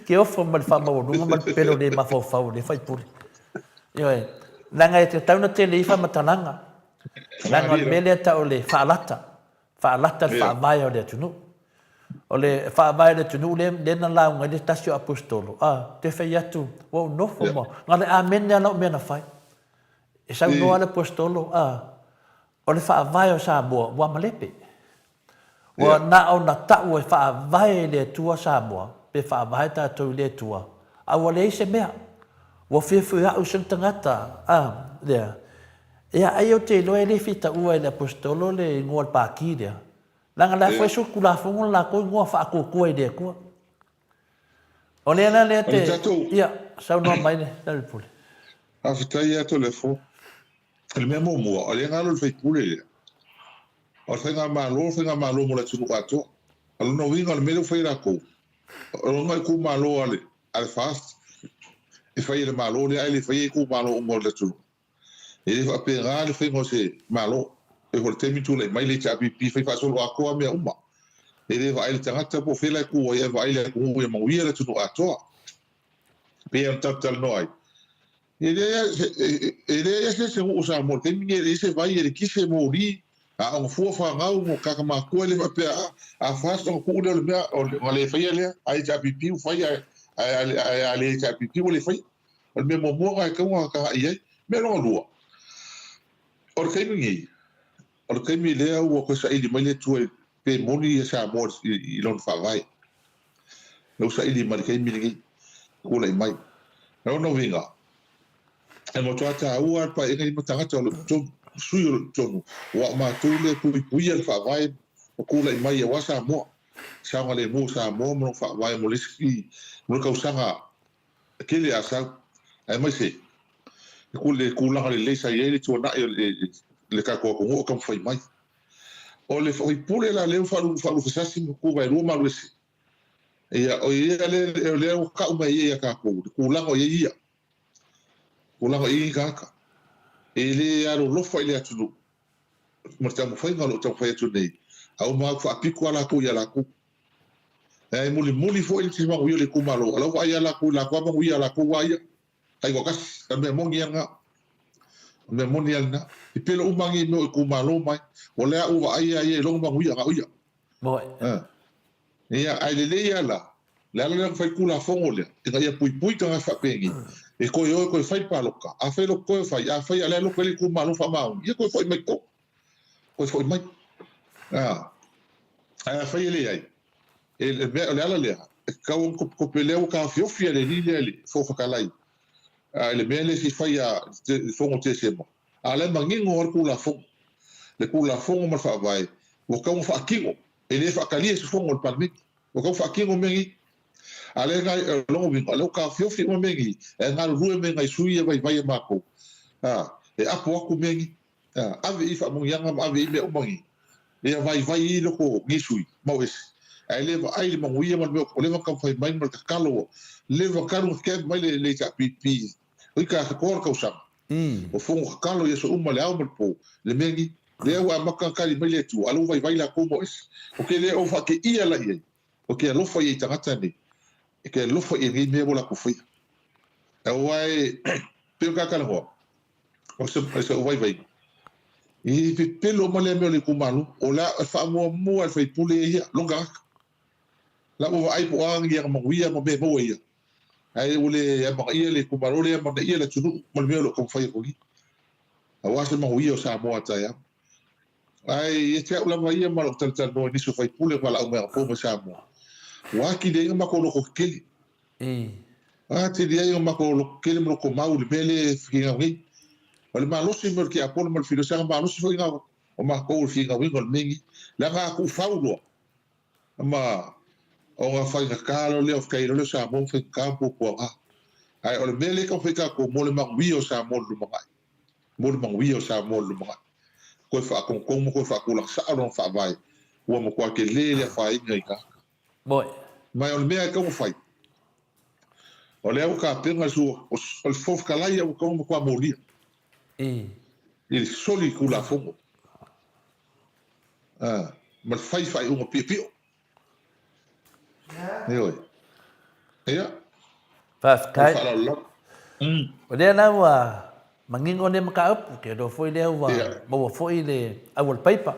ke ofo ma le faamaualuga ma le pepelo le mafaufau o lea faipule. Ioe, leaga e tatau ona tele ai faamatalaga, leaga o le mea lea e tau o le faalata, faalata le faavae o le atunuu. O le faavae o le atunuu lea, lea na lauga ai le tasi o Aposetolo, a, te fai atu, ua ou nofo ma, na o le amene lava lau mea na fai. E saunoa le Aposetolo, a, o le faavae o Samoa ua malepe. Ua na o na tau e faavae e le Atua Samoa, pe faavae tatou i le Atua, a ua leai se mea. Ua fiafia au se tagata, a, lea. Ia, ai ou te iloa e le fia taua e le Aposetolo le igoa o le Pati lea, leaga la foi sui Tulafono le latou igoa Faatuatua i le Atua. O lea la lea te, ia, saunoa mai le Lealailepule. Faafetai ia Toleafoa. O le mea muamua, o lea na alu le faipule lea, o le faigamalo, o le faigamalo mo le atunuu atoa. O lona uiga o le mea lea ua fai e latou, o lona itumalo a le a le FAST e fai e le Malo lea ae le faia itumalo uma o le atunuu. E le faapena le faiga o se Malo. E pei foi o le taimi tulai mai le HRPP fai faasoloatoa mea uma. E le vaai le tagata po o fea la e tu ai ae vaai le atunuu ia manuia le atunuu atoa. E pei ona tatou talanoa ai, e leai lava se nuu o Samoa i le taimi lenei e leai se vai, e lekise, moli, aoga fua, fanau, tagata matutua, e le faapea a FAST ona tuu lea o le mea ona le faia lea, a HRPP ua fai ae a le HRPP ua le faia. O le mea muamua lena e tatau ona tagai i ai. Mea lona lua, o le taimi nei, o le taimi lea ua toe saili mai le Atua pe moni ia Samoa i lona faavae. Lea ua saili mai i le taimi lenei, tulai mai. O lona uiga, e matua taua lava le paeaiga lenei ma tagata o lo o i totonu, sui o lo o i totonu, aua o matou lea e puipuia le faavae ma tulai mai aua Samoa, saogalemu o Samoa ma lona faavae mo le isi, mo le tausaga tele a sau, aemaise le tulaga lelei sa i ai le tuanai o le tatou atunuu o taumafai mai. O le faipule la lea ua faalufesasi ma tuvaelua ma alu ese, ia, o ia lea, o lea ua tau mai ai ia tatou le tulaga o i ai ia, tulaga o i ai nei tagata. E le alolofa i le atunuu ma le taumafaiga o lo o taumafai atu nei, a ua maua faapito lava latou ia latou. E mulimuli foi le manuia o le itumalo, a o la ua vaai lava latou i latou lava manuia a latou lava ia. Taitoatasi, o le mea moni lava lena. O le mea moni lava lena. Pepelo uma nei mea o itumalo mai, o lea ua vaai lava ia i lona manuia na o ia. Ia, ae lelei lava la, le ala lea na fai le Tulafono lea, ina ia puipui tagata faapenei, e toe o e toe fai le palota. Afai e loto toe fai, afai a o lea e loto ai le itumalo faamaoni, ia toe foi mai i totonu. Toe foi mai. Ae afai e leai, e le mea, o le ala lea, e tatau ona topetope lea ua taofiofi e le alii lea le Fofoga Fetalai i le mea lea se i fai a le Fono Tesema, a o la e manino lava le Tulafono, le Tulafono ma le Faavae ua tatau ona faatino, e le faatalia se Fono a le Palemene, ua tatau ona faatino mea nei. A o lea e, o lona uiga, o lea ua taofiofi uma mea nei, e galulue mai nai sui ia vaivai a matou, e apo atu mea nei. Ave i faamanuiaga ma ave i mea uma nei, ia vaivai ai loko o nei sui, mau ese, ae le vaai i le manuia ma le mea ua leva ona taumafai mai ma le tatalo ua leva talu ona camp mai le HRPP i ka toa le tausaga. Ua fono tatalo i aso uma le ao ma le po le mea nei. Lea ua amata ona tali mai le Atua, a lea ua vaivai latou mau ese. Ou te le ou faateia la i ai, ou te alofa i ai i tagata nei, e te alofa i ai nei mea ua latou faia. Aua e pei ona ta talanoa, O se ou vaivaiga, e pepelo uma lea mea o le itumalo. O le a faamuamua e le faipule ia lona tagata. La ua vaai po o a ni ana manuia ma mea e maua e ia. Ae ua le amanaia le itumalo, le amanaia le atunuu ma le mea o lo o taumafai atu nei. Aua se manuia o Samoa a taeao. Ae ia te au lava ia ma lou talatalanoa i nisi o faipule ma valaau mai anapo mai Samoa, ua atili ai ona matou loto tetele. Ua atili ai ona matou loto tetele ma loto mau i le mea lea e finau nei. O le malosi mea o le tiapolo ma le filosofia, malosi foi na o matou i le finauina o le mea lenei. Leaga a tuufau loa ma. Ona faigata loa lea o fetaui loa lea o Samoa ma faigata ma puapuaga. Ae o le mea lea e taumafai tatou mo le manuia o Samoa i le lumanai, mo le manuia o Samoa i le lumanai, toe faatonutonu ma toe faatulaga sao lona faavae, ua matua tele le afaina i tagata. Moe. Ma o le mea e tatau ona fai, o lea ua tapena le sua, o le Fofoga Fetalai ua tatau ona matua molia i le soli Tulafono ma le fai faaiuga piopio. Ioe. Ia. Faafetai. O lea la ua manino lea mataupu, ke iloa foi lea ua maua foi le auala paipa,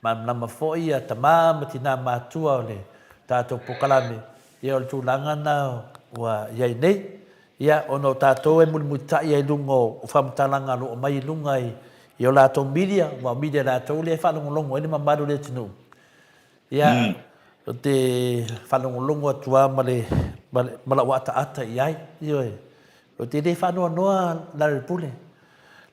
malamalama foi ia tama ma tina matua o le tatou polokalame, ia o le tulaga na ua i ai nei. Ia, ona o tatou e mulimulitai ai i luga o faamatalaga o lo o aumai i luga i o latou media, aua o media latou lea e faalogologo ai le mamalu o le atunuu. Ia, ou te faalogologo atu lava ma le, ma lau ataata i ai, ioe. Ou te le faanoanoa Larry Pule,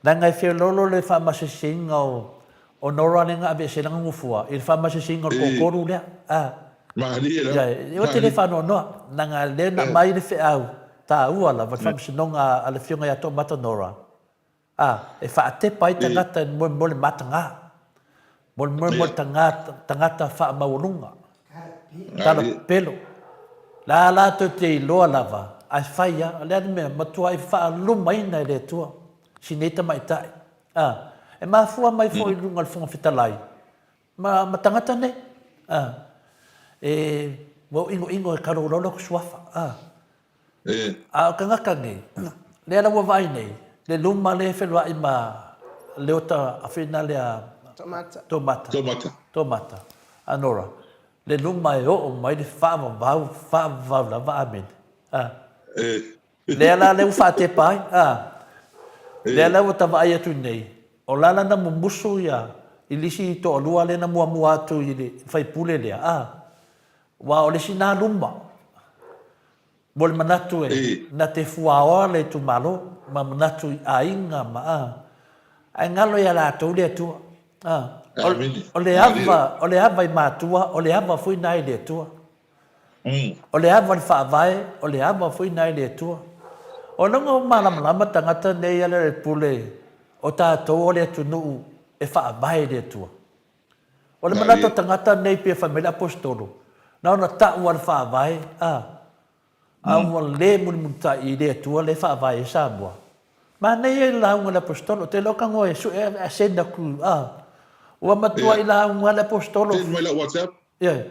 leaga e feoloolo le faamaseseina o, o Nora lea na aveese ai lana nofoa i le faamaseseina o le toatolu lea. A. Malie lava. Ioe, ou te le faanoanoa, leaga lea na aumai le feau taua lava i le faamasinoga a le Afioga ia Toomata Nora, A, e faatepa ai tagata i le moe mo le mataga, mo le moe mo le tagata faamaualuga, tala pepelo. La latou te iloa lava, ae fai a, o le a le mea, matuai faalumaina e le Atua si nei tamaitai. A, e mafua mai foi i luga o le Fofoga Fetalai ma, ma tagata nei. A, e, ua ou inoino e kalololo ku suafa. A, A o tagata nei, lea la ua vaai nei, le luma lea e feloai ma Leota Afina lea Tomata. Tomata. Tomata. A Nora, le luma e oo mai le faavavau, faavavau lava amene. A. Lea la lea ua faatepa ai, a. Lea la ua ta vaai atu nei, o la la na mumusu ia i le isi toalua lea na muamua atu i le faipule lea, a. Aua o le isi na luma, mo le manatu e na te fuaoa le itumalo ma manatu i aiga ma a, ae galo ia latou le Atua. A, o le ava, o le ava i matua, o le ava foi na i le Atua. O le ava i le Faavae, o le ava foi na i le Atua. O lona ua malamalama tagata nei a le pule o tatou o le atunuu e faavae i le Atua. O le manatu o tagata nei pei e fai mai le Aposetolo, na ona tau lava le Faavae, a, a ua le mulimulitai i le Atua lea e faavae ai Samoa. Manaia ia le lauga a le Aposetolo, ou te iloa tago e sue ae send atu, a. Ua matuai lauga lava le Aposetolo. Send mai lau WhatsApp. Ioe.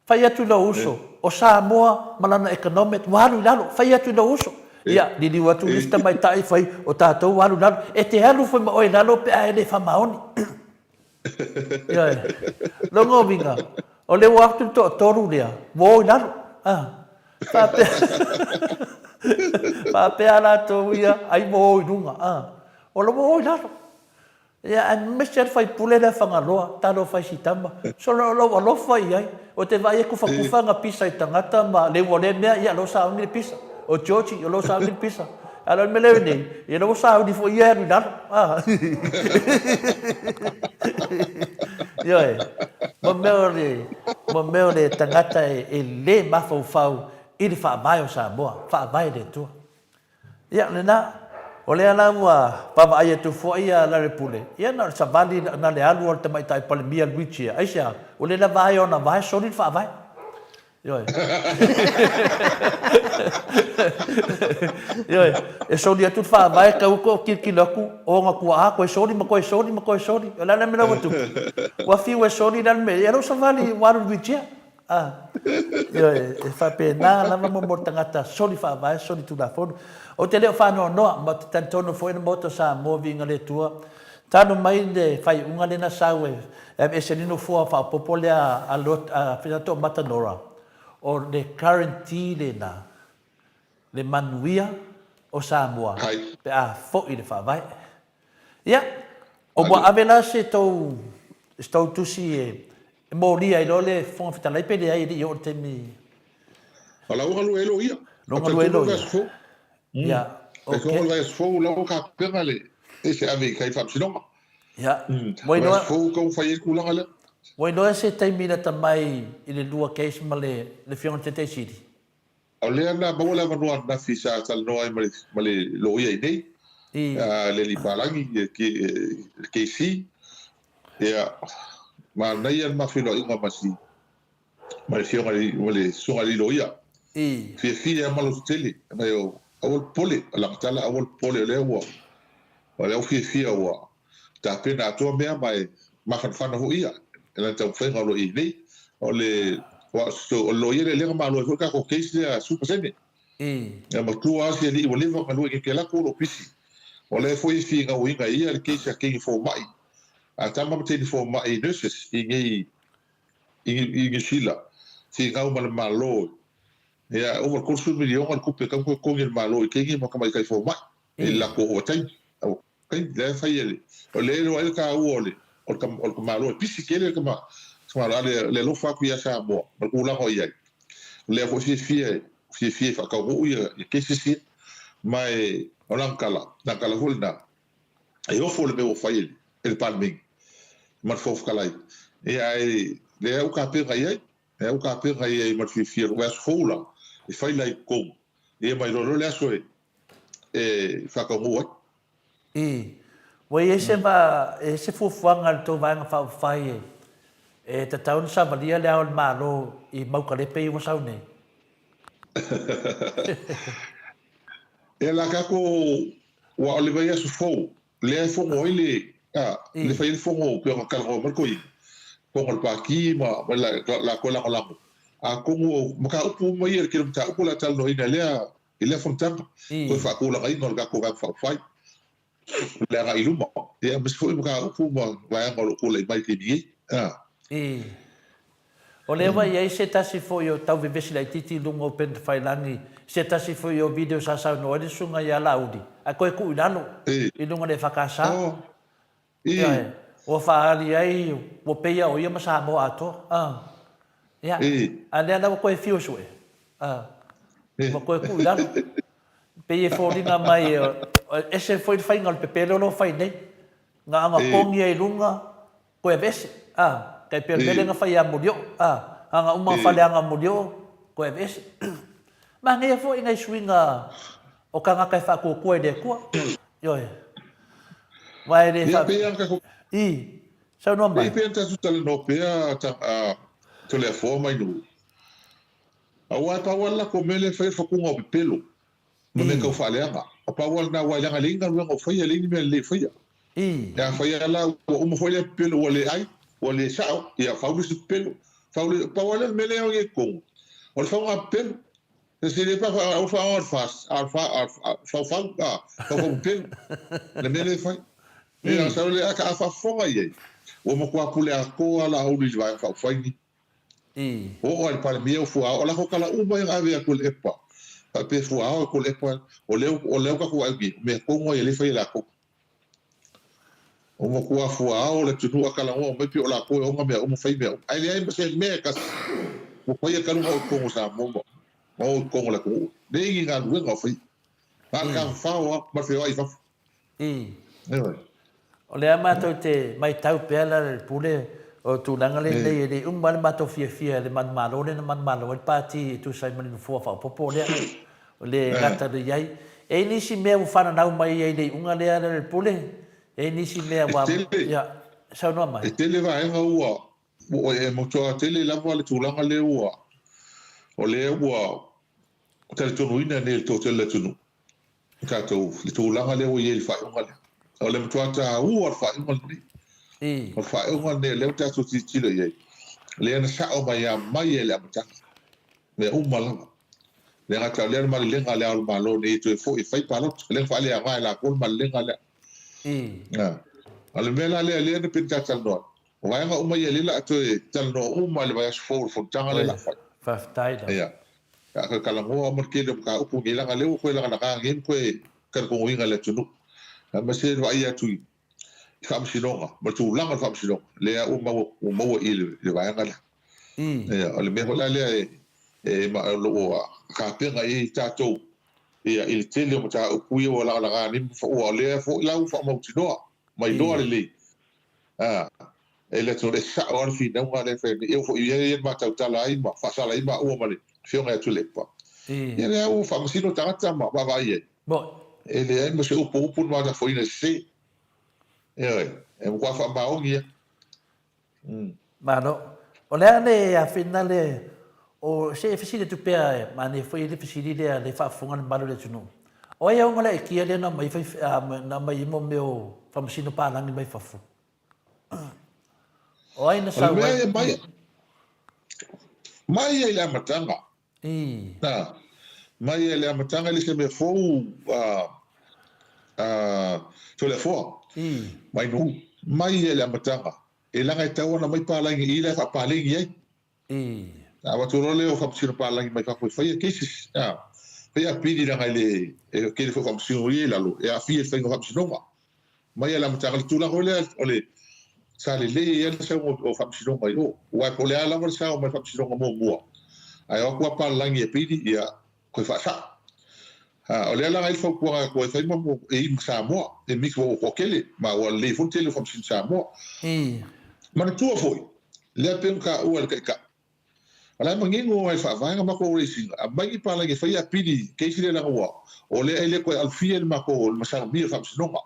Fai atu i lou uso, o Samoa ma lana economic ua alu i lalo, fai atu i lou uso. Ia, liliu atu le isi tamaitai fai, o tatou ua alu i lalo. E te alu foi ma oe i lalo pe a e le faamaoni. Ioe. Lona uiga, o lea ua atu le toatolu lea, ua o i lalo. Ah. Faapea, faapea latou ia, ai ua o i luga. Ah. O la ua o i lalo. Ia, aemaise lava le faipule lea Fagaloa, talofa i si tama. Solo o lou alofa i ai. Ou te vaai e tufatufa ana pisa i tagata ma le ua lea mea, ia o lo o sauni le pisa. O Georgie, o lo o sauni le pisa. A o le mea lea nei, ia o la ua sauni foi ia e alu i lalo. Ah. Ioe, mo mea o le, mo mea o le tagata e le mafaufau i le faavae o Samoa, faavae i le Atua. Ia, lena, o lea la ua vaavaai atu foi a Larry Pule, ia na o le savali, na o le alu o le tamaitai Palemia Luigi, aisea, ua le lava ai ona vae, soli le faavae. Ioe. Ioe, e soli atu le faavae, tau atu tilotilo atu, o ona tuaa, toe soli ma toe soli ma toe soli. O le a le mea la ua tupu? Ua fiu e soli le a le mea, ia lea ua savali ua alu i le wheelchair. A, ioe, e faapena lava mo le tagata soli faavae, soli tulafono. Ou te le o faanoanoa, ma ou te talitonu foi le Maota o Samoa, viiga le Atua, talu mai le faaiuga lea na sau e aveese ai le nofoa faaopoopo lea a a Toomata Nora, o le guarantee lena, le manuia o Samoa pe a foi le faavae. Ia, ua ave la se tou, se tou tusi e molia ai loa le Fofoga Fetalai pe leai e le i oo i le taimi. O la ua galue ai loia. Lo galue ai loia. Ia, ok. E le vaiaso fou la ua tapena le e se ave i kai faamasinoga. Ia, mo iloa. Vaiaso fou tau fai ai le tulaga lea. Ua iloa se taimi lata mai i le lua case ma le le Afioga i le Taitai Sili? O lea na maua le avanoa ananafi sa talanoa ai ma le loia i nei, le alii palagi, le KC. Ia, manaia le ma feiloaiga ma si ma le afioga ma le susuga i le loia. Fiafia lava ma lototele, mai o aua le popole, o lana tala aua le popole o lea ua o lea ua fiafia ua tapena atoa mea ma e mafanafana foi ia i lana taumafaiga o lo o i ai nei. O le o le loia lea lea na malo ai foi le tatou case lea 10%. E matua lava si alii ua leva ona galue i Kekelaku o lo o pisi. O lea foi e finauina e ia le case a teine fomai, a tama ma teine fomai nurses i nei i Niu Sila, finau ma le Malo. Ia, ova i le 30 miliona le tupe e tatau ona toe totogi e le Malo i teine ma tamaitai fomai i le latou ovataimi. Taimi lea e fai e le, o lea e iloa ai le taua o le, o le, o le tamaloa, e pisi tele le tama, tamaloa, a o le alofa atu ia Samoa ma le tulaga o i ai, o lea foi e fiafia e, fiafia e faataunuu ia, ia cases ia. Ma e, o lana tala, lana tala foi lena, e ofo le mea ua fai e le, e le Palemene ma le Fofoga Fetalai, ia ae lea ua tapena i ai, lea ua tapena i ai ma le fiafia, o le vaiaso fou la, e fai la i totonu, ia ma iloa loa le aso e, e faataunuu ai. Ii. Ua i ai se va, e se fuafuaga a le tou Vaega Faaupufai e, e tatau ona savalia le Ao o le Malo i mau kalepe ia ua sau nei? Ia la tatou, ua o le vaiaso fou, lea e fono ai le, a, le fai ai le fono pei ona talanoa mai le toeaina, fono a le Pati ma, ma latou e lagolago. Atonu o mataupu uma ia, le tele o mataupu o le a talanoaina i lea I lea fonotaga, toe faatulagaina o le tatou Vaega Faaupufai, le agai i luma, ia aemaise foi mataupu ma vaega o lo o tulai mai i le taimi nei. Ii. O lea ua i ai se tasi foi o tau vevesi laitiiti i luga o upegatafailagi, se tasi foi o video sa saunoa ai le susuga ia Laauli, ae toe tuu i lalo i luga o le EFKS. Ioe, ua faaali ai, ua pei lava o ia ma Samoa atoa. A. Ia, a lea la ua toe fiu e sue. A. Ua toe tuu i lalo. Pei e foliga mai, e ese foi le faiga o le pepelo o lo o fai nei. Na ona togi ai i luga, toe aveese. A. Tai pei o le mea lea na fai ia Molioo. A. Na ona uma ona faleaga Molioo, toe aveese. Manaia foi nai suiga o tagata e faatuatua i le Atua. Ioe. Aua e le Ia, pei lava ona I, saunoa mai. Pei ona tatou talanoa pea a Toleafoa mai Nuu. Aua e pau lava le latou mea lea e fai o le fatuga o pepelo ma mea tau faaleaga. E pau lava lena aua leaga e leai ni galuega o faia, e leai ni mea lelei o faia. A fai lava la ua uma foi lea pepelo ua le ai, ua le sao, ia fau le isi pepelo. Fau le, pau lava lea o le mea lea e i totonu, o le fauga pepelo. Se le pa fa o fa o fa a fa a fa fa a fa fa pepelo. Le mea lea e fai. Ia sa le a ka faafofoga i ai. Ua matua pule atoa la Auli i le Vaega Faaupufai nei. Oo lava i le Palemia ua fuaao. O lako tala uma ia na ave atu e le epa, faapea e fuaao e Tuilaepa, o lea o lea ua tatou vaai nei, o mea tonu lava ia lea e fai e latou. Ua matua fuaao le atunuu a talanoa mai pei o latou e ona mea uma fai mea uma. Ae leai ma se mea e tasi ua faia talu ona oo i totonu o Samoa ma oo i totonu o le atunuu. Leai ni galuega o faia. Na o le tafafao lava ma le feoai i fafo. I. O lea matou te matau pea la le pule o le tulaga lenei e le uma lava le matou fiafia i le manumalo lea na manumalo ai le pati e tusa ai ma le nofoa faaopoopo lea o le gata lea i ai. E i ai nisi mea ua fananau mai ai i le iuga lea le pule? E i ai nisi mea ua ia saunoa mai. E tele vaega ua e matua tele lava le tulaga lea ua o lea ua talitonuina nei e le toatele o le atunuu. Tatou, le tulaga lea ua i ai i le faaiuga lea. O le matua taua o le faaiuga lenei. O le faaiuga lenei o lea ua tatou tilotilo i ai, lea na sao mai lava mai i le amataga, mea uma lava. E le gata o lea o le malelega a Le Ao o le Malo nei e toe foi e fai palota, lea na faaleaoga e latou le malelega lea. A o le mea la lea, lea na pei ona ta talanoa atu, o vaega uma ia lea o le a toe talanoa uma i le vaiaso fou i le fonotaga lea o le a fai. Faafetai lava. Ia. A toe talanoa uma le tele o mataupu nei, leaga o lea ua toe lagalaga nei ma toe talitonuina e le atunuu, aemaise le vaai atu i faamasinoga ma le tulaga o le faamasinoga, lea ua maua, ua maua i i le vaega lea. Ia, o le mea foi la lea e, e, o lo o tapena i ai tatou ia, i le tele o mataupu ia ua lagalaga nei ma ua, o lea foi la ua faamautinoa ma iloa lelei. A. E le atunuu e sa'o lava le finauga lea e fai nei. E oo foi i ai ia na ma tautala ai ma faasala ai maua ma le Afioga ia Tuilaepa. Ia lea ua faamasino tagata ma vaavaai ai. E leai ma se upu o upu na mafafoina e sese. Ioe, e matua faamaoni ia. Malo. O le a le afina le o se e fesili atu pea e manaia foi le fesili lea le faafofoga le mamalu o le atunuu. O ai aoga le aikia lea na aumai fai na aumai ai mo mea o faamasino palagi mai fafo? O ai na sau ai? Mai, mai ai le amataga. Na, mai ai le amataga le se mea fou a a Toleafoa. Mai nu. Mai ai le amataga. E laga e tau ana mai palagi i la e faapalegi ai. Na avatu loa lea o faamasino palagi mai fafo e faia cases. A, faia apili leaga e le e tele foi faamasino ia i lalo e aafia i le faiga o faamasinoga. Mai a le amataga, le tulaga foi lea o le sa lelei ai lava le sauga o faamasinoga i o. Aua po o le a lava le sao mai le faamasinoga muamua, ae o atu lava palagi e apili, ia, toe faasao. A, o lea la na i ai le fautuaga e toe fai ma e i ma Samoa, e mix ua toatele, ma ua lelei foi le tele o faamasino Samoa. Manatua foi, lea pei ona taua e le Taitai, O la e manino lava i le faavae matou raising, aumai ni palagi e fai apili case lea leaga ua o lea e le toe alofia le matou le masalomia o le faamasinoga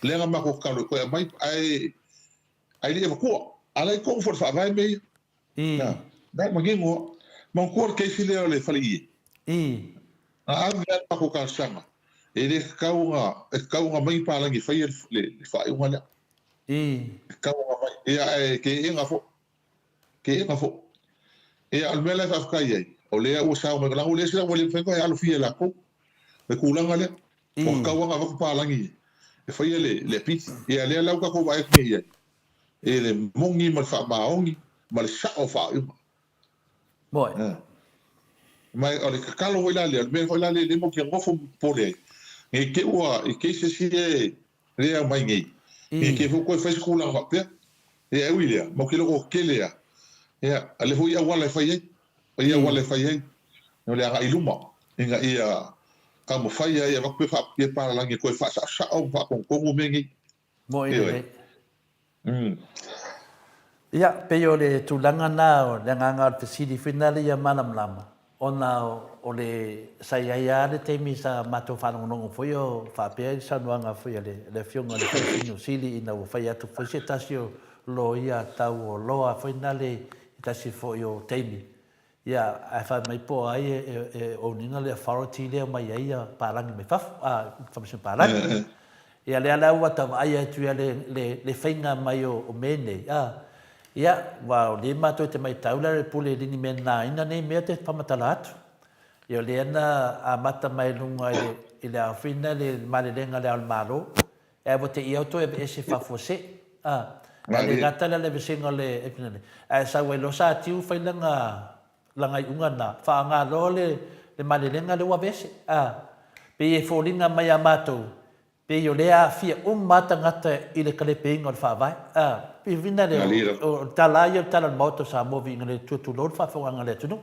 lea na matou tatalo e toe aumai ae ae le i avatua. A la e i totonu foi o le faavae mea ia. Na, la e manino lava. Manatua le case lea o le faleie. Na ave lava le matou talosaga e le tatau ona e tatau ona aumai ni palagi e faia le faaiuga lea. E tatau ona aumai. Ia ae teena foi. Teena foi. Ia, o le mea la e faafetai ai, o lea ua sao mai, leaga ua leai se ua le mafai ona alofia e latou le tulaga lea. Ua tatau lava ona avatu palagi e faia le le apili. Ia, lea la ua tatou vaai atu nei i ai, i le moni ma le faamaoni ma le sao o faaiuga. Moe. Ma o le tatalo foi la lea, o le mea foi la lea lea matou te nofo ma popole ai, ne i te i ua i cases ia lea e aumai nei. E te foi toe fai se tulaga faapea. Ia e ui lea, matou te loto tele a. Ia, a lea foi auala e fai ai. O ia auala e fai ai. O le agai i luma, ina ia taumafai ai e avatu pea faapea palalagi e toe faasaosao ma faatonutonu mea nei. Moe lelei. Ia, pei o le tulaga na o le agaga o le fesili foi na lea ia malamalama, ona o le, sa i ai lava le taimi sa matou faalogologo foi o faapea le saunoaga foi a le Afioga i le Faamasino Sili ina ua fai atu foi se tasi o loia taualoa foi na le i tasi foi o taimi. Ia, ae fai mai po o ai e own ina le authority lea e omai ai ia palagi mai fafo, a, Faamasino Palagi. Ia, lea la ua tau vaai atu ia le faiga mai o mea nei, a. Ia, aua o lea matou te maitau la le pule lini mea na ina nei mea te faamatala atu. Ia, o lea na amata mai luga i le aofina le malelega a le Ao o le Malo, Ae ua te ia toe aveese faafuasei. A, ae le gata lea le aveesega o le epinale, ae sau ai loa sa tiu fai lana, lana iuga lena, faaaoga loa le, le malelega lea ua aveese. A, pei e foliga mai ia matou, pei o lea e aafia uma lava tagata i le talepeina o le Faavae. A, pei foi lea, o le tala lava ia o le tala o le Maota o Samoa viiga le Atua tulou le faafofogaaga a le atunuu.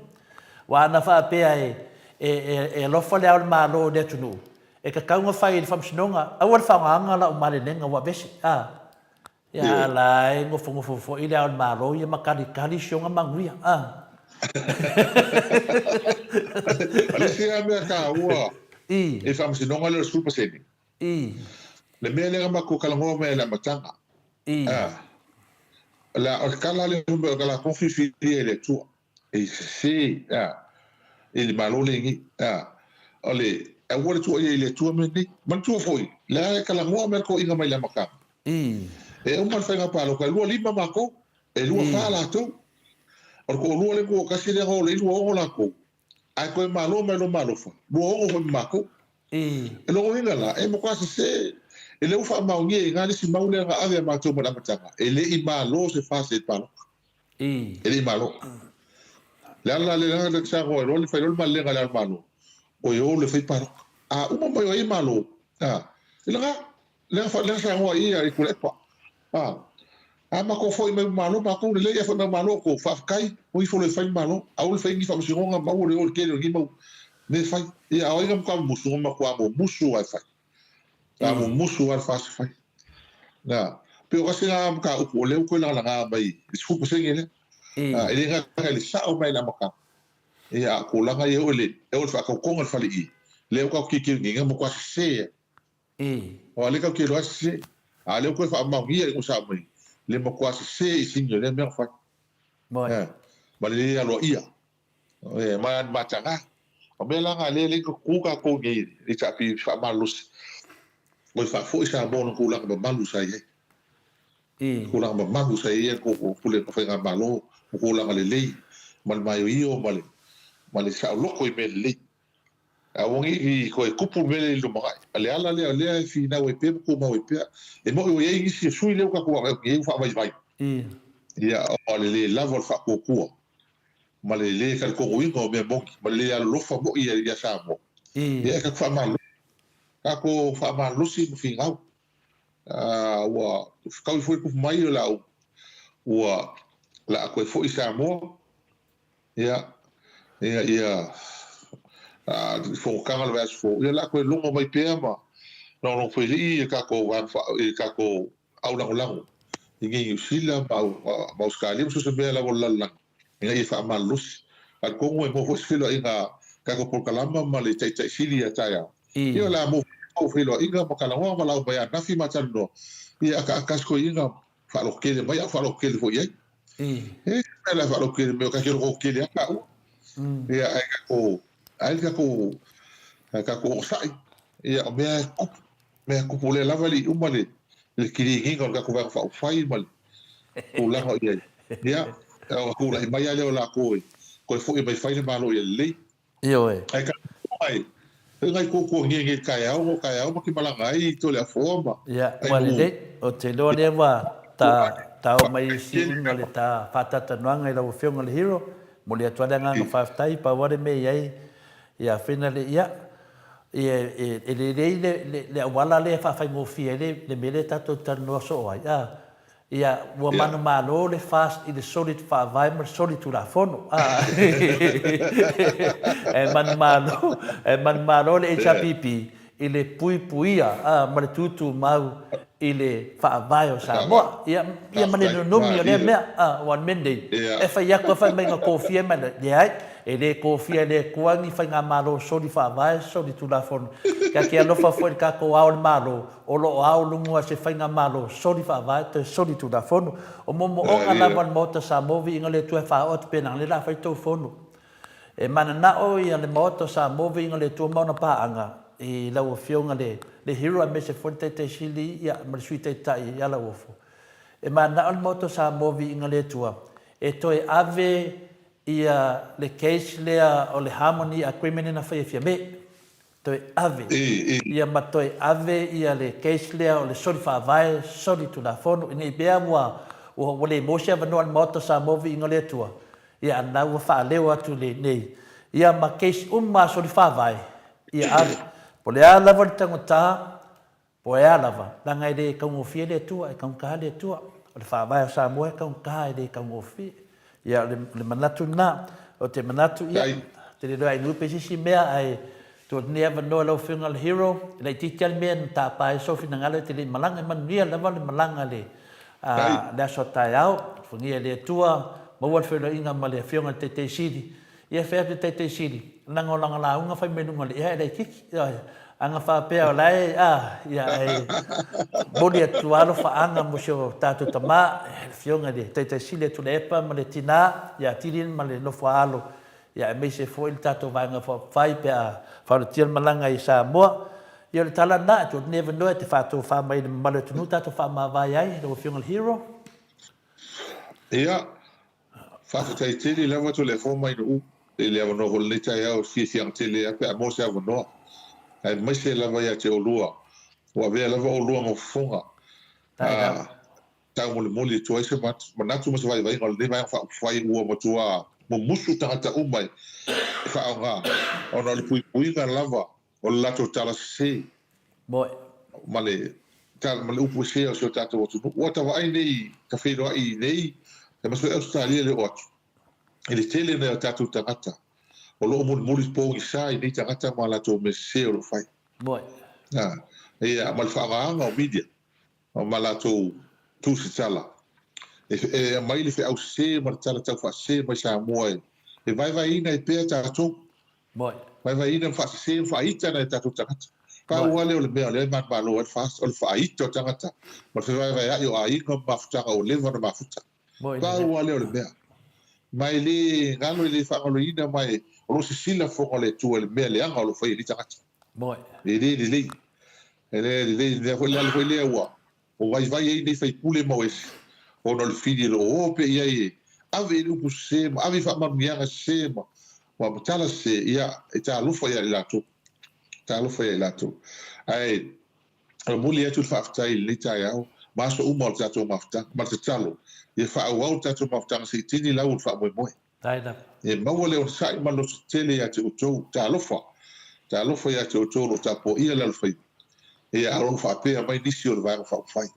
Aua ana faapea e, e, e alofa Le Ao o le Malo i le atunuu, E tatau ona fai e le Faamasinoga, aua le faaaogaina lau malelega ua aveese. A. Ia, a la e nofonofo foi le Ao o le Malo ia ma talitali si ona manuia. A. O le isi lava mea taua i le Faamasinoga lea o le 10%, le mea lea na matou talanoa mai ai i le amataga, a, o le tala lea o le latou filifilia e le Atua. E sese a i le Malo lenei a o le aua le tuuaia i le Atua mea nei. Manatua foi le a e talanoa mea le toeaina mai le amataga. E uma le faiga palota e 25 matou, e 24 latou. O le toalua lea ma toatasi lea na o lei 26 latou. Ae toe malo mai loa ma alofa, 26 foi ma matou. E logoina la, e matua sese. E le ua faamaonia i ina le isi mau lea na ave a matou mai le amataga, e le i malo se fasi i le palota. E le i malo. Le ala le ala le sagoa loa le fai loa le malelega le ala malo. O e o le fai palota. A uma mai o ai malo. A i laga le fa le sagoa i ia i kule pa. A a ma ko foi mai malo ma ko le le foi mai malo ko fa kai o i fo le fai malo. A o le fai ni fa masingonga ma o le o le kele o ni mau me fai. Ia o inga ka musu ma ko amo musu ai fai. A mo musu ai fa fai. Na. Pei o kasi lena mataupu o lea ua toe lagalaga mai i le 10% lea. E le gata i le sao mai i le amataga, ia a o tulaga ia e oo i le e oo i le faatautoga i le fale i, lea ua tatou tilotilo nei, na matua sese lava. Aua o lea tatou te iloa e sese, a o lea ua toe faamaonia ina ua sao mai, le matua sese i sini o lea mea na fai. Ma le le aloaia. E ma ni mataga. O mea la na lea e le tu tatou nei i le HRPP faamalolosi, ua faafoi Samoa i lona tulaga mamalu sa i ai. Tulaga mamalu sa i ai le Pulega Faigamalo, ma tulaga lelei, ma le maioio ma le ma le saoloto i mea lelei. Aua ne i toe tupu le mea lea i le lumanai. O le ala lea o lea e finau ai pea ma tumau ai pea. E moni ua i ai nisi o sui lea ua tatou vaavaai atu nei ua faavaivai, ia, ona o le le lava o le faatuatua ma le le talitonuina o mea moni, ma le le alolofa moi ia Samoa. Ia e tatou faamalolosi, tatou faamalolosi ma finau. Ua fetaui foi le tupu mai o le a ua le a toe foi i Samoa, ia, ina ia fonotaga o le vaiaso fou, ia o le a toe logo mai pea ma logologofoilii i le tatou vaega i le tatou au lagolago i inei i Niu Sila ma Ausetalia ma so o se mea lava o le lalolagi ina ia faamalolosi. Atonu e maua foi se feiloaiga a tatou polokalama ma le Taitai Sili ia taeao. Ia o le a maua foi se tou feiloaiga ma talanoa ma lau mai ananafi ma talanoa, ia akaaka se toeaina faalototele mai a o faalototele foi i ai. E se mea la e faalototele mai o tatou lototele lava taua. Ia ae tatou ai le tatou tatou onosai, ia o mea e tupu Mea tupu lea lava e le i uma le kiligiga o le tatou Vaega Faaupufai ma le tulaga o i ai. Ia, ona tulai mai lava lea o latou e toe foi mai fai le Malo ia lelei. Ioe. Ae tatou e fai nai tuatuagia nei i le taeao, o taeao ma te malaga ai Toleafoa ma Ia, ua lelei. Ou te iloa lea ua ta, ta oo mai i siuga o le ta faatatanuaga i lau Afioga i le Hero. Momoli atu ai le agaga faafetai, pau lava le mea e i ai, ia Finally, ia, E lelei le auala lea e faafaigofie ai le mea lea tatou te talanoa soo ai, a? Ia, ua manumalo le FAST i le soli faavae ma le soli tulafono, a? E manumalo, e manumalo le HRPP i le puipuia, a, ma le tutumau i le Faavae o Samoa. Ia, ia ma le nonumi o lea mea, a, aua o le mea lenei, e fai atu lava fai mai na tofia mai, leai, e le tofia e le Atua ni faigamalo soli faavae, soli tulafono. Kia te alofa foi i le tatou Ao o le Malo, o lo o ao luga se faigamalo soli faavae, toe soli tulafono. O moomooga lava o le Maota Samoa, viiga o le Atua e faaoo atu pea, leaga o lea o le a fai tou fono. E mananao ia le Maota o Samoa viiga o le Atua ma ona paaga i lau Afioga le le Hero aemaise foi le Taitai Sili ia ma le Sui Taitai ia Lauofo. E mananao le Maota o Samoa viiga o le Atua e toe ave ia le case lea o le Harmony Agreement lea na faia e Fiame. Toe ave ia ma toe ave ia le case lea o le soli faavae, soli tulafono ina i mea ua ua le maua se avanoa i le Maota o Samoa viiga o le Atua. Ia a na ua faaleo atu lenei ia ma case uma a soli faavae ia ave. Po o le a lava le taugata, po o ea lava, leaga e le taugofie le Atua, e taugata le Atua. O le faavae o Samoa e taugata e le taugofie. Ia o le manatu lena. Ou te manatu ia, ou te le iloa ai pe se isi mea ae tuu atu lenei avanoa i lau Afioga i le Hero, e laitiiti lava le mea na tapa ai sou finagalo e te le i malaga, e manuia lava le malaga i le aso a taeao. Alofagia e le Atua, maua le feiloaiga ma le Afioga i le Taitai Sili. Ia fai atu i le Taitai Sili, leaga o lana lauga fai mai luga o le ea e laitiiti. Ioe, ana faapea o la e, a, ia e momoli atu alofaaga mo si o tatou tama, le Afioga i le Taitai Sili a Tuilaepa ma le tina ia Tilian ma le nofo a alo, ia aemaise foi le tatou Vaega Faaupufai pe a faaolatia le malaga i Samoa. Ia o le tala lena, e tuu atu nei avanoa e te faatofa mai i le mamalu o le atunuu tatou faamavae ai, lau Afioga i le Hero. Ia, faafetai tele lava Toleafoa mai Nu'u i le avanoa foi lenei taeao e fiafiaga tele ai pe a maua se avanoa, aemaise lava ia te oulua, ua avea lava oulua ma fofoga a taumolimoli atu ai se manatu ma se vaivaiga o lenei Vaega Faaupufai ua matua mumusu tagata uma e faaaoga ona o le puipuiga lava o le latou tala sese ma le ma le upu sese o si o tatou atunuu. Ua ta vaai nei, ta feiloai nei, aemaise foi Ausetalia le oo atu i le tele nai o tatou tagata o lo o mulimuli pogisa i nei tagata ma latou mea sese o lo o fai. Ia, ma le faaaogaina o media ma latou. Tusitala, e aumai le feau sese ma le tala taufaasese mai Samoa e vaevaeina ai pea tatou. Vaevaeina ma faasese ma faaita nai o tatou tagata. Pau lava lea o le mea o lea e manumalo ai le FAST, o le faaita o tagata ma le fevaevaea'i o aiga ma mafutaga ua leva ona mafuta. Pau lava lea o le mea. Ma e le galo e le faagaloina ma e o lo o sisila fofoga o le Atua i le mea leaga o lo o faia e nei tagata. E le lelei. E le lelei. O le mea foi le ala foi lea ua O vaivai ai nei faipule ma oese, ona o le fili o lo o o pea i ai e ave i le upu sese ma ave i faamanuiaga sese ma ma tala sese, ia, e talofa ia i latou. Talofa ia i latou. Ae momoli atu le faafetai i lenei taeao ma aso uma o le tatou mafutaga, ma le tatalo, ia faaauau le tatou mafutaga se i tini lau o le faamoemoe. Ia maua le onosai ma le loto tetele ia te outou. Talofa! Talofa ia te outou o lo o tapuaia le alofaiva, ia a o lo o faapea mai nisi o le Vaega Faaupufai.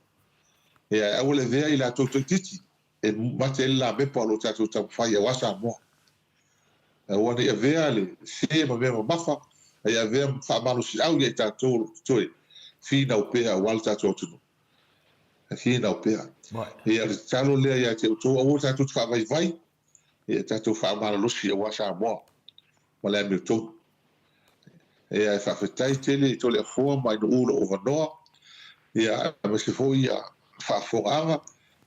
Ia e aua le avea i latou toaitiiti e mate ai le lamepa o lo o tatou taumafai aua Samoa. Aua ne i avea le sē ma mea mamafa, a ia avea ma faamalosiau ia i tatou o lo o totoe finau pea aua le tatou atunuu. E finau pea. Ia o le tatalo lea ia te outou, aua tatou te faavaivai, ia tatou faamalolosi aua Samoa ma le amiotonu. Ia e faafetai tele i Toleafoa ma Ainuu lou avanoa, ia aemaise foi ia faafofogaaga,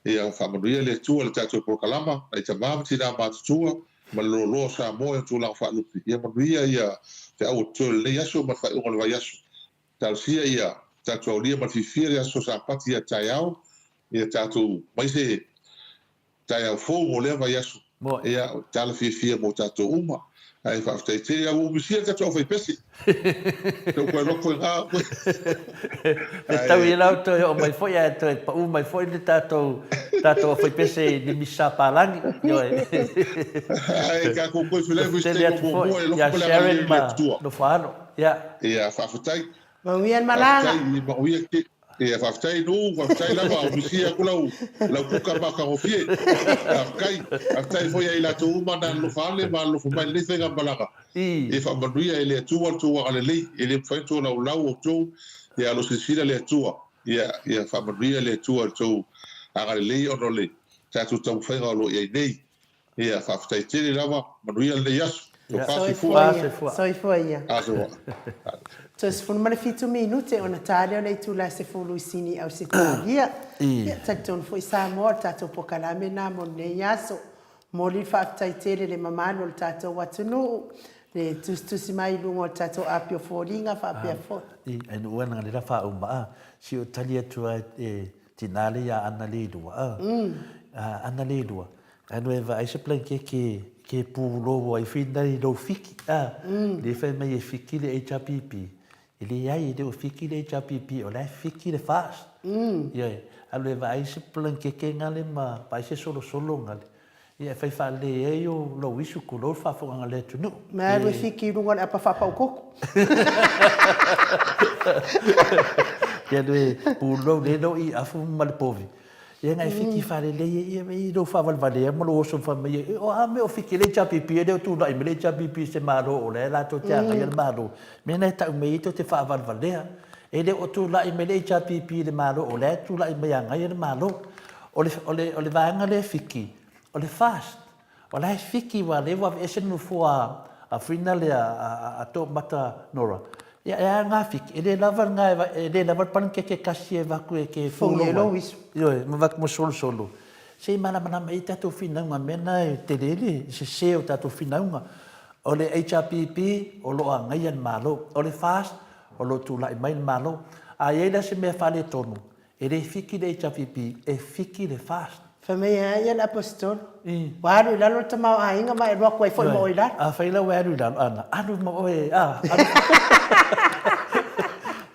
ia faamanuia le Atua i le tatou polokalama, nai tama ma tina matutua ma le loaloa o Samoa i ona tulaga faalupe. Ia manuia ia feau o totoe o lenei aso ma le faaiuga o le vaiaso. Talosia ia tatou aulia ma le fiafia le aso Sapati ia taeao, ia tatou mai se taeao fou mo lea vaiaso. Ia, tala fiafia mo tatou uma. Ae faafetai tele. Ia ua misia le tatou aufaipese. Tau koe loko i ngā koe. E tau i lau toe oo mai foi ae toe pau mai foi le tatou tatou aufaipese i le Misa Palagi. Ioe. Ae tatou koe filai foi se taimi o muamua e alofa ma le agalelei o le Atua. Nofo alo. Ia. Ia, faafetai. Manuia le malaga. Faafetai, manuia te. Ia, faafetai Nuu, faafetai lava, o misia atu lau, lau kuka matagofie. Faafetai, faafetai foi ia i latou uma na alolofa ane ma alolofa mai i lenei faigamalaga. Ia faamanuia e le Atua le tou agalelei, e le mafai ona tolaulau outou, ia alo silasila le Atua. Ia, ia faamanuia le Atua i le tou agalelei ona o le tatou taumafaiga o lo o i ai nei. Ia, faafetai tele lava, manuia lenei aso. Tofa soifua. Soifua ia. Soifua. Toe 17 minute ona ta lea o le itula e 10 i Sini Ausetalia. Ia, talitonu foi Samoa o le tatou pokalame lena mo lenei aso. Momoli le faafetai tele i le mamalu o le tatou atunuu, le tusitusi mai i luga o le tatou api o foliga faapea foi. I, ai nuu ana le la faauma a, si o tali atu a e tina le ia ana le lua a. Ana le lua. Alu e vaai se blanketi ke pūlou ai whina i lou fiki, a, le fai mai e fiki le HRPP. E leai, e le o fiki le HRPP, o la e fiki le FAST. Ioe, alu e vaai se blankete ngale ma vaai se solosolo ngale. Ia e fai faalelei ai o lou isu tulou le faafofogaaga a le atunuu. Ma alu e fiki i luga o le apa faapaukoko. Ia alu e pūlou le lou iafu ma le povi. Ia na e fiki faalelei ai ia i lou faavalevalea ma lou oso ma fai mai ai, o a mea o fiki le HRPP e le o tulai mai le HRPP i se Malo o la e latou te agaia le Malo. Mea na e tau mai ai tou te faavalevalea. E le o tulai mai le HRPP i le Malo o la e tulai mai e agaia le Malo. O le, o le, o le vaega lea e fiki, o le FAST. O la e fiki aua lea ua aveese le nofoa a Whina lea a Toomata Nora. Ia e a nga fiki, e le lava nga e le lava le panikeke kasi e vaku e ke pulou ai. Ioe, ma vaku ma solosolo. Se i malamalama ai tatou finauga mea na e tele le sese o tatou finauga. O le HRPP o lo o agaia le Malo. O le FAST o lo o tulai mai le Malo. A i ai la se mea faaletonu, E le fiki le HRPP, e fiki le FAST. Fai mai a ia le Aposetolo, Ua alu i lalo le tamaoaiga ma e alu atu ai foi ma oe i lalo. Afai la ua e alu i lalo, ana, alu ma oe, a, alu.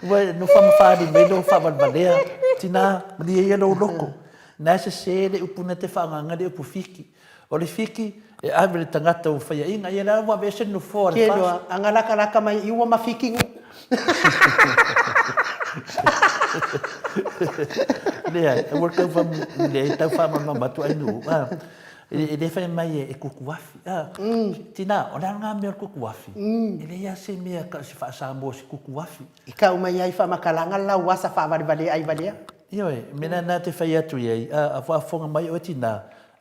Ua e no faamafali mai lou faavalevalea, tina, malie ia lou loto. Na e sese le upu na te faagaga le upu fiki. O le fiki, e ave le tagata ua faiaina, ia la ua aveese le nofoa o le FAST. Keloa, aga lakalaka mai i ua ma fiki nuku. Leai, aua le tau leai tau faamalamalama atu ai nuu. E le fai mai e kukuafi. Tina, o le a lena mea o le kukuafi? E leai lava se mea se faa-Samoa o se kukuafi. I kau mai ai faamatalaga le lauasa faavalevalea ai valea. Ioe, mea lena te fai atu i ai, a faafofoga mai oe tinā,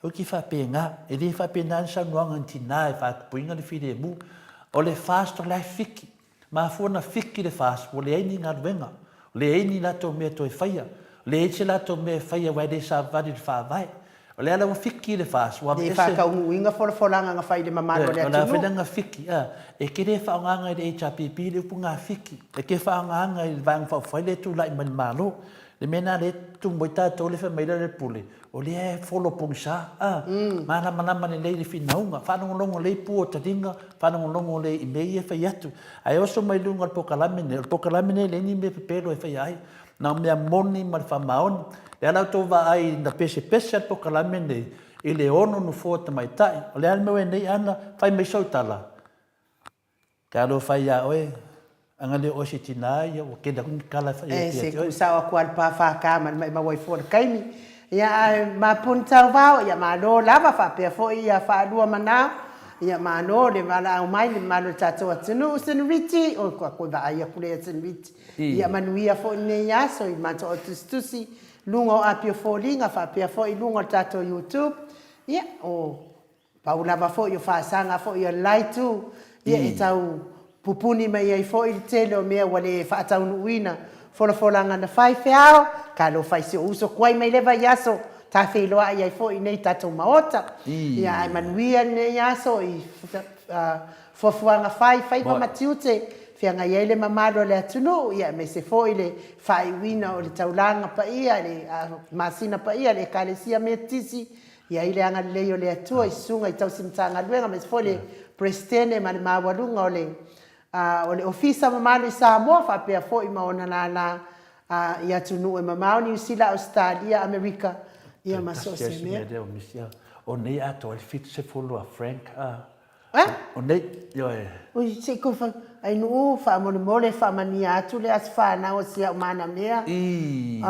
aua e te faapena, e le faapena ni saunoaga a ni tinā e faatupuina le filemu. O le FAST o la e fiki. Mafua na fiki le FAST ua leai ni galuega, leai ni latou mea toe faia, leai se latou mea e faia aua e le savali i le faavae. O le ala ua fiki le FAST ua Le faataunuuina folafolaga na fai i le mamalu o le atunuu. O le a foi la na fiki, a, e te le faaaogaina e le HRPP le upu gafiki, e te faaaogaina i le Vaega Faaupufai lea e tulai mai i le Malo. Le mea lena lea e tumu ai tatou lea fai mai le Pule, o lea e folo pogisa, a, malamalama lelei le finauga, faalogologo lelei pua o taliga, faalogologo lelei i mea ia e fai atu. Ae oso mai luga o le polokalame lenei, o le polokalame lenei e leai ni mea pepelo e faia ai, na o mea moni ma le faamaoni. O le a la outou vaai na pesepese lava le polokalame lenei i le ono nofoa tamaitai. O le a le mea ua i ai nei Ana, fai mai sau tala, Talofa ia oe, ana le o oe se tina ia ua tele atu ni tala e fai atu ia te oe. E, se tuu sao atu lava le pa FK ma le maimau ai fua o le taimi. Ia, ae mapu ni tauvao, ia malo lava, faapea foi ia faalua manao, ia malo le valaau mai le mamalu o le tatou atunuu, Senriti, oi kua koe vaai atu lea ia Senriti. Ia manuia foi lenei aso i matou tusitusi luga o Apia Foliga faapea foi luga o le tatou YouTube. Ia, o Pau lava foi o faasaga foi a le la itu, ia e tau pupuni mai ai foi le tele o mea ua le faataunuuina folafolaga na fai feao, talofa i si ou uso tuai mai lea vaiaso, ta feiloai ai foi i nei tatou maota. Ia ae manuia lenei aso i fuafuaga fai, faiva ma tiute, feagai ai le mamalu o le atunuu, ia aemaise foi le faaiuina o le taulaga paia, le masina paia a le Ekalesia Metotisi, I ai le agalelei o le Atua i susuga i tausi Matagaluega aemaise foi le Peresetene ma le maualuga o le o le Ofisa mamalu i Samoa faapea foi ma ona lala i atunuu e mamao, Niu Sila, Ausetalia, Amerika, ia ma so o se mea. O nei atoa ai le 70 a Frank a. Eh? O nei, ioe. Ui, se i kou Ainuu, faamolemole, faamania atu le aso fanau o si au manamea. I.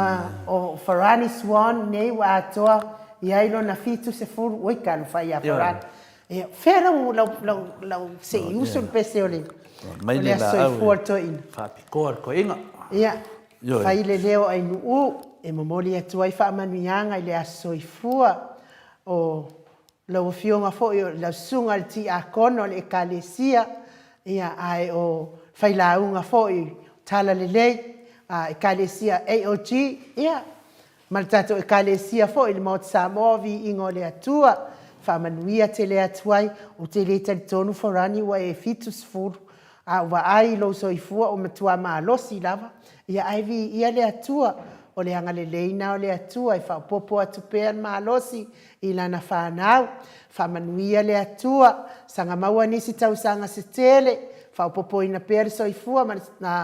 O Farani Swan nei ua atoa i ai lona 70, oi talofa ia Farani. Ia, fea lau, lau, lau, lau, se i usu le pese o le, o le aso soifua o le toeaina. Faapitoa le toeaina. Ia, fai le leo Ainuu e momoli atu ai faamanuiaga i le aso soifua o Lau Afioga foi o lau Susuga i le Tiakono o le Ekalesia, ia, ae o failauga foi o Talalelei, a, Ekalesia AOG, ia, ma le tatou Ekalesia foi i le Maota Samoa o Viiga o le Atua, faamanuia tele atu ai. Ou te le talitonu Farani ua e 70, a ou vaai i lou soifua ua matua malosi lava, ia ae viia le Atua, o le agalelei na o le Atua e faaopoopo atu pea le malosi i lana fanau. Faamanuia le Atua, saga maua nisi tausaga se tele, faaopoopoina pea le soifua ma le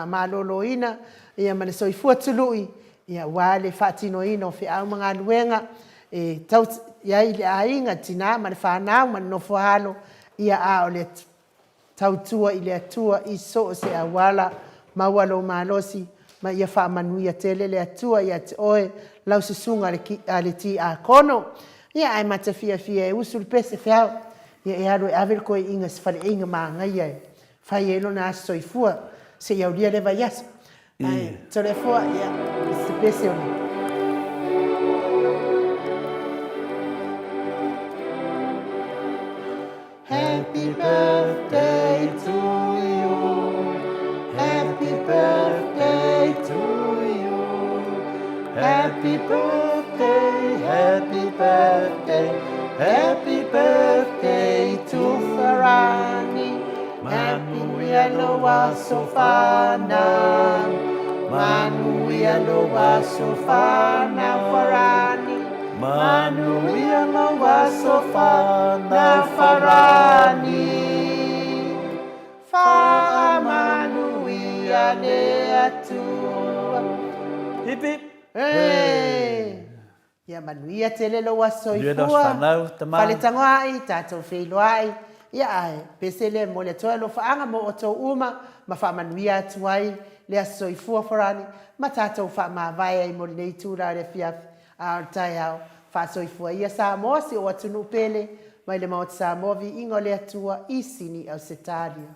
maloloina, ia ma le soifua tului, ia aua le faatinoina o feau ma galuega e tausi ai le aiga, le tina ma le fanau ma le nofo a alo, ia a o le Tautua i le Atua i so o se auala, maua lou malosi, ma ia faamanuia tele le Atua ia te oe, lau susuga a le tiakono. Ia, ae ma te fiafia e usu le pese feau, ia e alu e ave le toeaiina i se faleaiga manaia e fai ai lona aso soifua seia aulia lea vaiaso. Ae, Toleafoa, ia, se pese o le. Happy birthday to you Happy birthday to you Happy birthday, happy birthday Happy birthday to Farani Manuia lou aso fanau Manuia lou aso fanau Farani Manuia lou aso fanau Farani Faamanuia le Atua Hip hip! Hey! Ia manuia tele lou aso soifua, faletagoai, tatou feiloai, ia ae pese lea e momoli atu ai alofaaga mo outou uma ma faamanuia atu ai le aso soifua Farani ma tatou faamavae ai mo lenei itula o le afiafi a o le taeao. Faasoifua ia Samoa si ou atunuu pele mai le Maota Samoa viiga o le Atua i Sini Ausetalia.